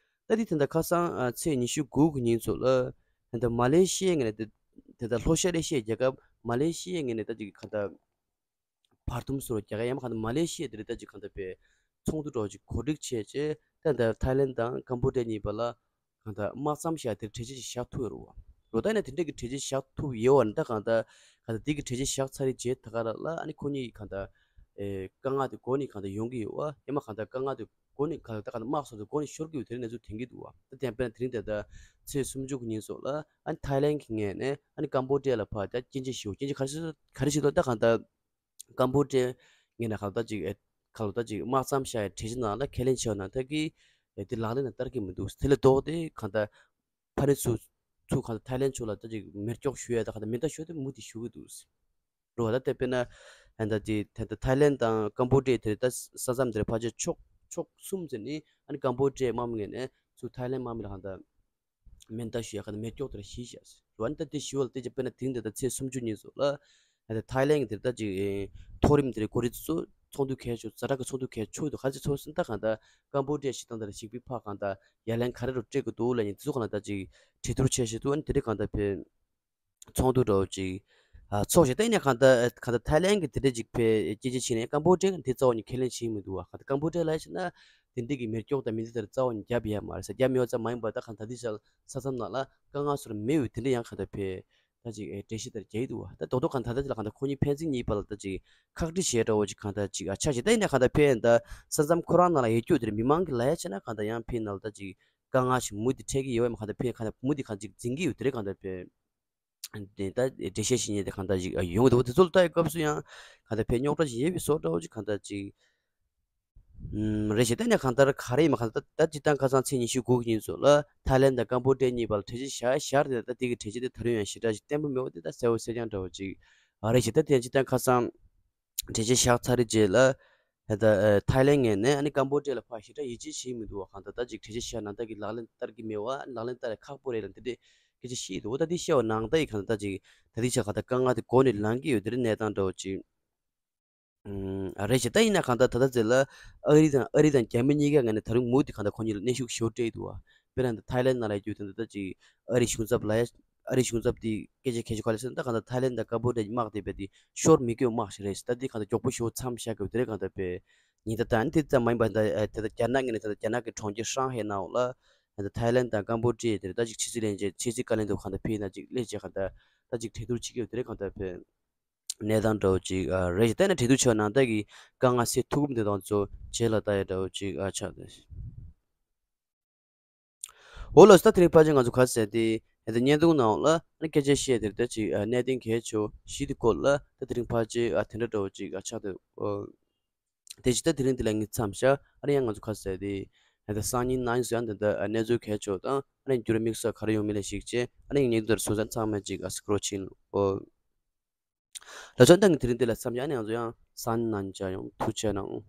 ད་དེ་ད་ད་ཁ་སང་ཨ་ཚེས་ཉི་ཤུ་དགུ་གི་ཉིན་ཚོ་ལ་ད་ད་མ་ལེ་ཤི་ཡའི་ངོས་ནས་དེ་ད་ལྷོ་ཤར་ཨེ་ཤི་ཡའི་རྒྱལ་ཁབ་མ་ལེ་ཤི་ཡའི་ངོས་ནས་ད་ཅིག་གང་ད། བར་འདུམ་སོར་རྒྱག་ཡ་མ་གང་ད་མ་ལེ་ཤི་ཡ་དེ་རེད་ད་ཅིག་གང་ད་པའི་ཚོགས་འདུ་འདྲ་བོ་ཅིག་གོ་སྒྲིག་བྱས་རྗེས་ད་ད་ཐའི་ལན་དང་ཀམ་པོ་ཌི་ཡ་གཉིས་བར་ལ་གང་ད་དམག་མཚམས་བཞག་དེར་གྲོས་ཆོད་ཅིག་བཞག་ཐུབ་ཡོད་རེད་བ། རོ་ད་ནས་དེ་འདྲས་ཀྱི་གྲོས་ཆོད་བཞག་ཐུབ་ཡོད་བ་ནི་ད་གང་ད་གང་ད་དེ་གི་གྲོས་ཆོད་བཞག་ཚར་རེད་རྗེས་ད་ག་ར་ལ་ཨ་ནི་ཁོ་གཉིས་ཀྱི་གང་ད་ཨེ་དཀའ་ངལ་དེ་འགོ་ནས་གང་ད་ཡོང་གི་ཡོད་བ། ཡ་མ་གང་ད་དཀའ་ངལ་དེ་འགོ་ནས་གང་ད་ད་གང་ད་དམག་སོགས་དེ་འགོ་ནས་ཤོར་གི་ཡོད་དེ་རེད་གནས་ཚུལ་ཐོན་གྱི་འདུག་བ། ད་དེ་ཡང་དཔེར་ན་དེ་རིང་ད་ད་ཚེས་སུམ་ཅུ་གི་ཉིན་སོགས་ལ་ཨ་ནི་ཐའི་ལན་གྱི་ངོས་ནས་ཨ་ནི་ཀམ་པོ་ཌི་ཡ་ལ་ཕར་ད་སྐྱོན་བརྗོད་ཞུ་སྐྱོན་བརྗོད་ག་རེ་བྱེད་ག་རེ་བྱེད་དོ་ད་གང་ད། ཀམ་པོ་ཌི་ཡའི་ངོས་ནས་གང་ལྟར་ཅིག་ཨེ་གང་ལྟར་ཅིག་དམག་མཚམས་བཞག་ཡའི་གྲོས་གཞི་ནང་ལ་ཁས་ལེན་བྱས་པ་ནང་ལྟར་གྱི་ཨེ་དེ་ལག་ལེན་ལ་བསྟར་གྱི་མི་འདུག་དེ་ལས་ལྡོག་སྟེ་གང་ལྟར་ཕ་ནི་ཚུ་ཚུ་གང་ལྟར་ཐའི་ལན་ཕྱོགས་ལ་ལྟ་ཅིག་མེར་སྐྱོག་ཞུ་ཡ་ད་གང་ལྟར་མེ་མདའ་ཞུ་དེ་མུ་མཐུད་ཞུ་གི་འདུག་རོ་ད་དེ་དཔེར་ན་ཨ་ད་དེ་ད་ད་ཐའི་ལན་དང་ཀམ་པོ་ཌི་ཡ་དེ་ད་ས་མཚམས་དེར་ཕལ་ཆེར་ཕྱོགས་ཕྱོགས་གསུམ་ཟེར་ནི་ཨ་ནི་ཀམ་པོ་ཌི་ཡའི་དམག་མི་ངོས་ནས་ཚུ་ཐའི་ལན་དམག་མི་ལ་གང་ལྟར། མེ་མདའ་ཞུ་ཡ་ག་ནས་མེ་སྒྱོགས་དེ་ར་ཞིག་བཞག་ཟེར་རོ། ཨ་ནི་ད་དེ་ཞུ་བ་ལ་བལྟས་ཀྱི་དཔེར་ན་དེང་འདི་ད་ཚེས་སུམ་ཅུ་ཉིན་སོགས་ལ་ཨ་ད་ཐའི་ལན་གྱི་དེ་ད་ཅིག་མཐོ་རིམ་དེ་རེད་འགོ་ཁྲིད་ཚོ་ཚོགས་འདུ་གལ་ཆེ་ཛ་དྲག་གི་ཚོགས་འདུ་གལ་ཆེ་འདུག་ག་ཚོད་ཚོགས་ཟིན་ད་གང་ལྟར་ཀམ་པོ་ཌི་ཡ་ཞིག་དང་དེ་ར་ཞིག་པའི་ཕ་གང་ལྟར་ཡ་ལན་ག་རེ་རུ་སྤྲད་དགོས་འདུག་ལ་ཉིན་དེ་ཚོ་གང་ལ་ད་ཅིག་གྲོས་བསྡུར་བྱས་ཤིག་འདུག་ཨ་ནི་དེ་རིང་གང་ལྟར་ཕེ་ཚོགས་འདུ་འདྲ་བོ་ཅིག་ཨ་ཚོགས་ཤིག་ད་ཡིན་ན་གང་ལྟར་གང་ལྟར་ཐའི་ལན་གྱི་དེ་འདྲ་ཅིག་ཕེ་སྐད་ཆ་བྱས་ནས་ཀམ་པོ་ཌི་ཡ་གི་དེ་རྩ་བ་ནས་ཁས་ལེན་བྱེད་མི་འདུག་བ། གང་ལྟར་ཀམ་པོ་ཌི་ཡ་ལ་ཡ་བྱས་ན་དེ་འདྲ་གི་མེ་སྒྱོགས་དང་མེ་མདའ་དེ་རྩ་བ་ནས་རྒྱབ་ཡ་མ་རེད་ཟེར། རྒྱབ་མེད་པ་ཙམ་མ་ཡིན་པར་ད་གང་ད་དེ་ཆ་ས་མཚམས་ནང་ལ་དཀའ་ངལ་སོར་མེད་འོས་དེ་འདྲ་ཡང་གང་ལྟར་ཕེ་ད་ཅིག་ཨེ་འགྲེལ་བཤད་དེར་རྒྱག་གི་འདུག་བ། ད་རྡོག་རྡོག་གང་ད་ད་ཅིག་ལ་གང་ལྟར་ཁོ་གཉིས་ཕན་ཚུན་གཉིས་བར་ལ་ད་ཅིག་ཁག་དཀྲི་བྱས་འདྲ་བོ་ཅིག་གང་ལྟར་ཅིག་ཨ་ཆགས་ཤིག་ད་ཡིན་ན་གང་ལྟར་ཕེ་ཡིན་ད་ས་མཚམས་ཁོ་རང་ནང་ལ་ཡོད་རྒྱུ་དེར་མི་མང་གི་ལ་ཡ་བྱས་ན་གང་ལྟར་ཡང་ཕེ་ནང་ལ་ད་ཅིག་དཀའ་ངལ་ཞིག་མུ་དེ་འཕྲད་ཀྱི་ཡོད་བས་མ་གང་ལྟར་ཕེ་གང་ལྟར་མུ་དེ་གང་ཅིག་འཛིན་གྱི་ཡོད་དེ་རེད་གང་ལྟར་ཕེ། དེ་ལྟར་འགྲེལ་བཤད་བྱེད་མཁན་དེ་གང་ལྟར་ཅིག་ཡོང་གི་འདུག་དེ་ཚོ་ལ་ལྟ་ཡི་སྐབས་སུ་ཡང་གང་ལྟར་ཕན་རྙོག་དྲ་ཞིག་ཡོད་པའི་བཟོ་འདྲ་བོ་ཅིག་གང་ལྟར་ཅིག་ཨུམ། རེད་ཞེ་ད་ནས་གང་ལྟར་ག་རེ་ཡིན་མ་གང་ལྟར་ད་ཅི་ལྟར་ཁ་སང་ཚེས་ཉི་ཤུ་དགུ་གི་ཉིན་ཚོ་ལ་ཐའི་ལན་དང་ཀམ་པོ་ཌི་ཡ་གཉིས་བར་ལ་གྲོས་ཆོད་བཞག་བཞག་རེད། ད་དེ་གི་གྲོས་ཆོད་དེ་ད་རུང་ཡང་ཞེ་དྲག་ཅིག་བརྟན་པོ་མེད་པ་དེ་ད་གསལ་བོ་གསལ་རྐྱང་འདྲ་བོ་ཅིག་ཨ་རེད་ཞེ་ད་དེ་ཅི་ལྟར་ཁ་སང་གྲོས་ཆོད་བཞག་ཚར་རེད་རྗེས་ལ་ད་ཐའི་ལན་ངོས་ནས་ཨ་ནི་ཀམ་པོ་ཌི་ཡ་ལ་ཕར་ཞེ་དྲག་ཡིད་ཆེས་བྱེད་མི་འདུག་བ། གང་ལྟར་ད་ཅིག་གྲོས་ཆོད་བཞག་ནང་ལྟར་གྱི་ལག་ལེན་བསྟར་གྱི་མེད་བ། ལག་ལེན་བསྟར་ཡ་ཁག་པོ་རེད་ལ་འདི་འདྲས་སྐད་ཆ་བཤད་འདུག་ད་འདི་བཤད་པ་ནང་ལྟར་ཡི་གང་ལྟར་ད་ཅིག་ད་ལྟའི་ཆ་གང་ལྟར་དཀའ་ངལ་དེ་འགོ་ནས་ལངས་ཀྱི་ཡོད། དེ་རིང་གནས་སྟངས་འདྲ་བོ་ཅིག་ཨ་རེད་ཞེ་ད་ཡིན་ན་གང་ལྟར་ད་ལྟ་ཚེ་ལ་ཨ་རི་དང་ཨ་རི་དང་རྒྱ་མི་གཉིས་ཀ་ངོས་ནས་ད་རུང་མུ་མཐུད་གང་ལྟར་ཁོ་གཉིས་ལ་གནོན་ཤུགས་ཞེ་པོ་སྤྲད་འདུག་བ། དཔེར་ན་ད་ཐའི་ལན་ནང་ལ་ཡོད་དུས་ད་ལྟ་ཅིག་ཨ་རི་གཞུང་ཚབ་ལ་ཡ་ཨ་རི་གཞུང་ཚབ་དེ་སྐད་ཆ་གལ་ཆེ་ག་རེ་ཟེར་ན་ད་གང་ལྟར་ཐའི་ལན་དང་ཀམ་པོ་ཌི་ཡ་དམག་དེ་རྦད་དེ་ཤོར་མི་དགོས་དམག་ཞིག་རེད་ཟེར། ད་དེ་གང་ལྟར་མགྱོགས་པོ་ཞེ་པོ་མཚམས་བཞག་དགོས་དེ་རེད་གང་ལྟར་བས་ཉིན་ད་ད་ནི་དེ་ཙམ་མ་ཡིན་པ་ད་ད་ལྟ་རྒྱ་ནག་ངོས་ནས་ད་ལྟ་རྒྱ་ནག་གི་གྲོང་ཁྱེར་ཧྲང་ཧའེ་ནང་ལ་ད་ལྟ་ཐའི་ལན་དང་ཀམ་པོ་ཌི་ཡ་དེ་རེད་ད་ཅིག་ཕྱི་སྲིད་ལྷན་ཅིག་ཕྱི་སྲིད་བཀའ་བློན་དུ་གང་ལྟར་ཕེབས་ན་ཅིག་སླེབས་བྱས་གང་ལྟར་ད་ཅིག་གྲོས་བསྡུར་བྱེད་ཀྱི་ཡོད་དེ་རེད་གང་ལྟར་བས། གནས་སྟངས་འདྲ་བོ་ཅིག་ཨ་རེད་ཞེ་ད་ནས་གྲོས་བསྡུར་བྱས་པ་ནང་ལྟར་གྱི་དཀའ་ངལ་སེལ་ཐུབ་ཀྱི་མི་འདུག་དང་ཚོ་རྗེས་ལ་ལྟ་ཡ་འདྲ་བོ་ཅིག་ཨ་ཆགས་ཏེ། འོ་ལགས་སོ། ད་དེ་རིང་ཕལ་ཆེར་ང་ཚོ་ག་ཟེར་ཏེ་ཨ་ད་བརྙན་ཐུང་ནང་ལ་ཨ་ནི་སྐད་ཆ་བཤད་དེར་ད་ཅིག་ཨ་གནད་དོན་གལ་ཆེ་བཞི་དེ་སྐོར་ལ་ད་དེ་རིང་ཕལ་ཆེར་ཨ་དེ་འདྲ་འདྲ་བོ་ཅིག་ཨ་ཆགས་ཏེ། འོ་དེ་བཞིན་ད་དེ་རིང་འདི་ལ་ངས་མཚམས་བཞག་ཨ་ནི་ཡང་ང་ཚོ་ག་ཟེར་ཏེ་ཨ་ད་སང་ཉིན་གནངས་ཉིན་སུ་ཡང་འདི་འདྲ་ཨ་གནས་ཚུལ་གལ་ཆེ་དང་ཨ་ནི་འགྱུར་དམིགས་བསལ་ག་རེ་ཡོང་མིན་ལ་གཞིགས་བྱས་ཨ་ནི་ངས་འདི་འདྲ་བཟོ་ས་ཚང་མ་ཅིག་ཨ་སི་ཀྲོ་ཕྱིན། འོ། ལགས་སོ། ད་ངས་དེ་རིང་འདི་ལ་མཚམས་བཞག་ཨ་ནི་ང་ཚོ་ཡང་སང་ཉིན་གནངས་ཉིན་མཇལ་ཡོང་། ཐུགས་རྗེ་གནང་།